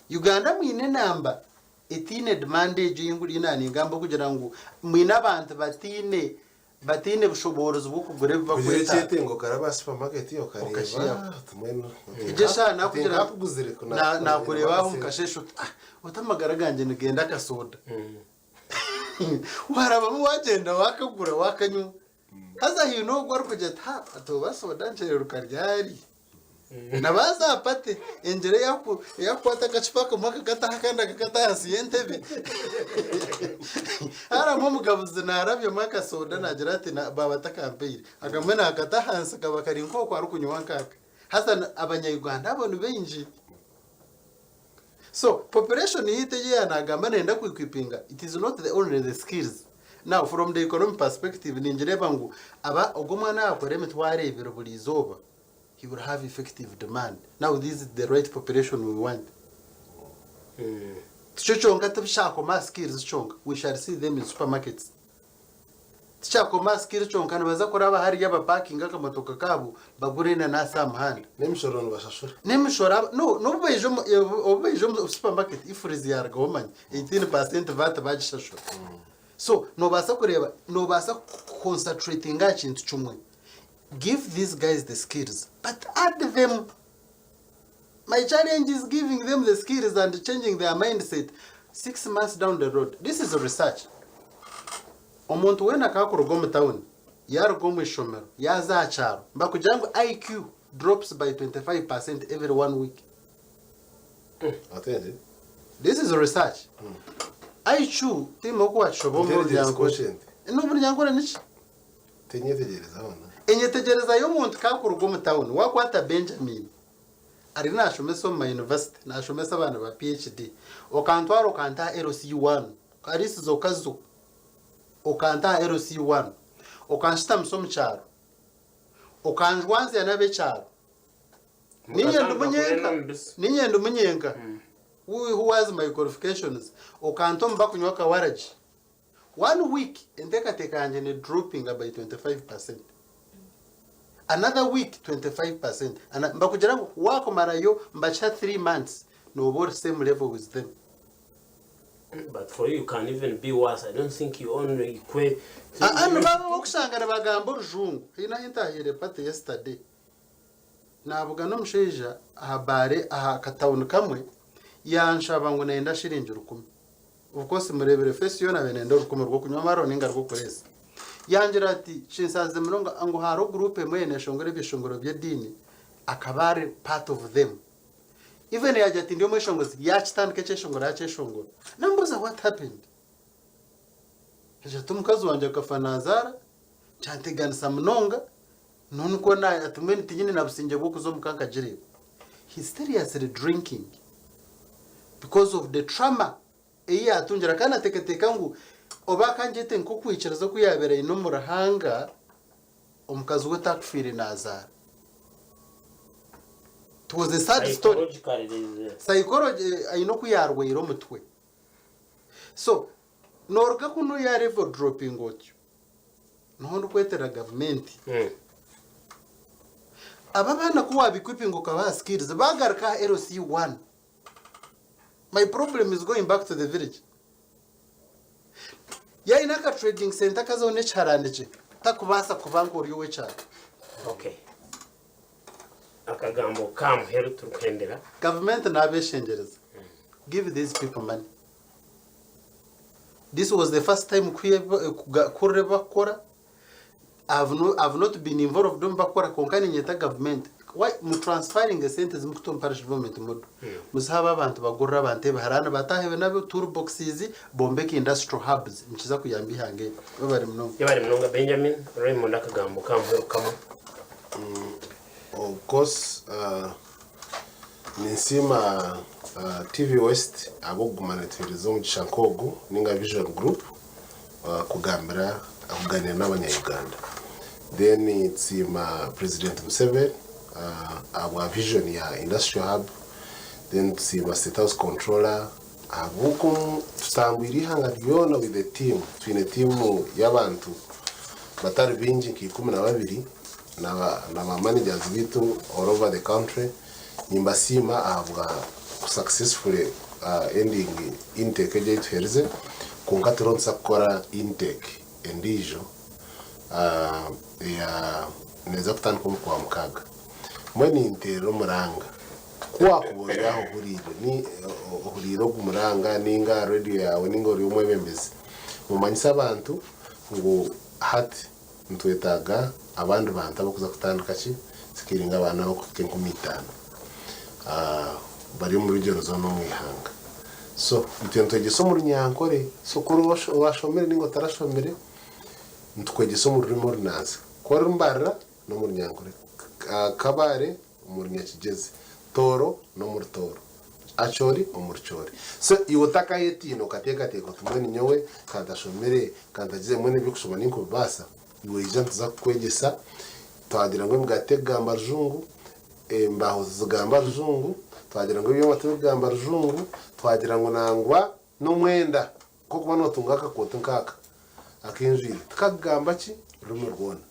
Uganda mwine enamba etiine demand egyo ei naaningamba okugira ngu mwine abantu bataine bataine bushoboorozi bw'okugura ebi Kugira bakwetaaga. ekyetengo okaraba aha supermarket okareeba Okashihaho. tumwenu Egyo eshaaha nakugira nakuguzire nakureeba aho omukasheeshe oti ah oti amagara gangye nigenda akasoda. Warabamu wagyenda wakagura wakanywa. Haza haine ogwo arikugira ati ha ati oba soda nkyereruka ryari. Na baaza aha party engyera eyakukwata akacupa kamwe akakataho akandi akakata ahansi y'entebe. Haramu omugabuzi naarabyamu akasoda naagira ati baaba batakampaire. Akamwe naakata ahansi kaba kari nk'oku arikunywa nk'aka. Haza abanya-Uganda abo ni baingi. So population yaitu egi yaanagamba nayenda ku-equipinga, it is not the only the skills. Now from the economic perspective ningireeba ngu aba ogu omwana yaakora emitwaro ebiri buri izooba, he will have effective demand. Now this is the right population we want. Tikyo kyonka tibishakoma aha skills kyonka, we shall see them in supermarkets. Tikyakoma aha skills kyonka nibaza kuraba hariya bapakinge akamotoka kaabo bagure enanasi aha muhanda. N'emishoro nibashashura. N'emishoro aba no n'obu baija omu obu baija omu supermarket efreeze yarugaho manya 18% VAT bagishashura. So noobaasa kureeba noobaasa kuconcentratinga aha kintu kimwe. Give these guys the skills but add them My challenge is giving them the skills and changing their mindset 6 months down the road. This is research. Omuntu weena akakuruga omu town yaruga omu ishomero yaza aha kyaro bakugira ngu IQ drops by 25% every one week. Atende. This is research. IQ timu oku wakishoba omu Intelligence muryango. quotient. N'omuryango niki? Tinyetegereza hona. Enyetegyereza y'omuntu kakuruga omu town wakwata Benjamin ari nashomesa omu mayunivasite nashomesa abaana ba PhD okantwara okantaha LC1 karisizo kazo okantaha LC1 okanshitamisa omu kyaro okanjwanzya n'ab'ekyaro ninye ndi munyenka ninye ndi munyenka who has my qualifications okanta omu bakunywa kawaragi one week enteekateeka yangye ni dropping by 25%, another week 25%. Mbakugira ngu wakumarayo mbakiha 3 months noba ori same level with them. But for you, you can even be worse. I don't think you only equate. Ah, ah, nibaba bokushanga nibagamba orujungu. Haine ahu ntahiire party yesterday nabuga n'omushaija aha baare aha katawuni kamwe yanshaba ngu nayenda shiringi 1000. Of course murebere face yoona abe nayenda 1000 rw'okunywa amarwa ninga rw'okureesa. Yangira ati kinsazize munonga ngu hariho group emwe neshongora ebyeshongoro by'ediini akaba ari part of them. Even yagira ati ndi omweshongozi yakitandika ekyeshongoro yakyeshongora. Nambuuza what happened. Agira ati omukazi wangye akafa nazaara kyanteganisa munonga noniko ati mbwenu tinyine na busingye bw'okuza omuka nkagireeba. He's seriously drinking because of the trauma ei yatungira kandi ateekateeka ngu oba akangyete nk'okwikiriza oku yaabaire aine omu Ruhanga omukazi we takufiire nazaara. It was a sad story. Psychologically, there is a, Psychology aine oku yarwaire omutwe. So noruga kunu ya level dropping otyo niho ndikwetera gavumenti aba baana ku wabiequipinga ukabaha skills bagaruka aha LC1. My problem is going back to the village yaine aka trading center kazaho n'ekiharandikye takubaasa kuba nk'ori ow'ekyaro. Okay. Akagambo kamuheru turikuhendera. Gavumenti n'abeshengereza, give these people money. This was the first time kurire bakora. I've, no, I've not been involved omu bakora konka ninyeta gavumenti why mutransferring esente zimukuta omu parish development model muzihabe abantu bagurira abantu ebiharani batahebe nabyo tool boxes bombeke industrial hubs nikiza kuyamba ihanga eri bari munonga. Yabari munonga Benjamin Raymond, akagambo kamuheru kamwe. Of course, ninsiima TV West ab'okuguma netuheereza omugisha nk'ogu ninga Vision Group kugambira kuganira n'abanya-Uganda. Then tusiima President Museveni ahabwa vision ya industrial hub. Then tusiima State House Controller ahabw'oku tutambwire eihanga ryona with a team. Twine tiimu y'abantu batari baingi nka 12 na ba managers baitu all over the country. Nimbasiima ahabwa ku successfully ending intake egi ei tuherize kwonka turiho nituza kukora intake endiijo eya neeza kutandika omu Kwamukaaga. Mbwenu ninteerera omuranga ku waakuba ori aho ohuriire ni ohuriire ogu muranga ninga aha reediyo yaawe ninga ori omwebembezi, mumanyise abantu ngu hati Nitwetaaga abandi bantu abarikuza kutandika ki sikiringa abaana abarikuhika 5000 bari omu region zoona omu ihanga. So itwe nitwegyesa omu Runyankore so ku oriba owashomire ninga otarashomire nitukwegyesa omu rurimi orunansi. Ku ori Mbarara n'omu Runyankore, Kabale omu Runyakigyezi, Tooro n'omu Rutooro. Acholi omu Rucholi. So iwe otakayetiina okateekateeka oti mbwenu nyowe ka ntashomire, ka ntagize mbwenu eby'okushoma ninkubibaasa, iwe ija nituza kukwegyesa. Twagira ngu emigaati tekugamba Rujungu, embaaho tizigamba Rujungu, twagira ngu ebyoma tibikugamba Rujungu, twagira ngu nangwa n'omwenda nk'okuba nootunga akakooti nk'aka ak'enjwire tikakugamba ki rurimi rwona.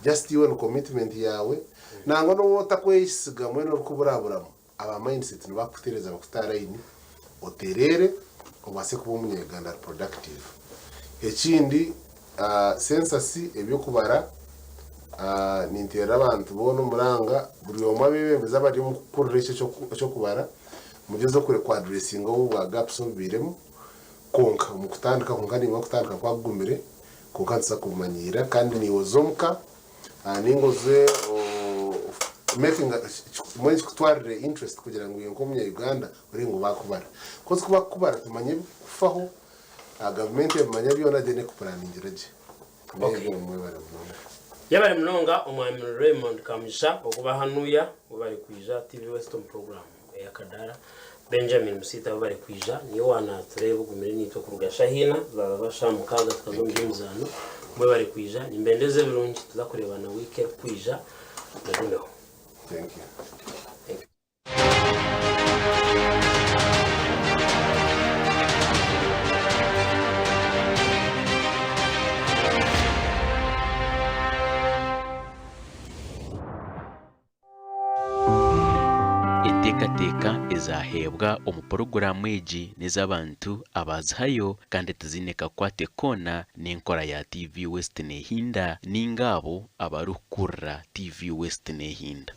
Just iwe ni commitment yaawe, nangwa n'obu otakweyesiga mbwenu orikuburaburamu, Aba mindset nibakutereza bakuta aha line otereere obaase kuba omunya Uganda ari productive. Ekindi census ebyokubara ninterera abantu boona omuranga buri omwe abebembezi abari omu kukurira ekyo ekyokubara mugyezeho ku addressinga obu bwa gaps obubairemu kwonka omu kutandika kwonka nimanya okutandika kwakugumire kwonka nituza kubumanyiira kandi naiwe oze omuka Ninga oze making mbwenu kikutwarire interest kugira ngu iwe nk'omunya Uganda orebe ngu bakubara. Coz ku bakukubara tumanya ebikukufaho, gavumenti ebimanya byona then ekupuraningira gye. Okay. N'ebyo mwebare munonga. Yebare munonga Omwami Raymond Kamugisha okuba hanuya webare kwija TV West omu program eyakadaara. Benjamin Musiita webare kwija niiwe wanatureeba ogumire naitwe kuruga shaha ina zaba shaha mukaaga tukaza omu by'emizaano. Mwebare kwija nimbendeza ebirungi tuza kureebana wiiki erikwija mugumeho. Thank you. Thank you. Enteekateeka ezaaheebwa omu puroguraamu egi n'ez'abantu abaazihayo kandi tiziine kakwate koona n'enkora ya TV West Nehinda ninga abo abarikukurira TV West Nehinda.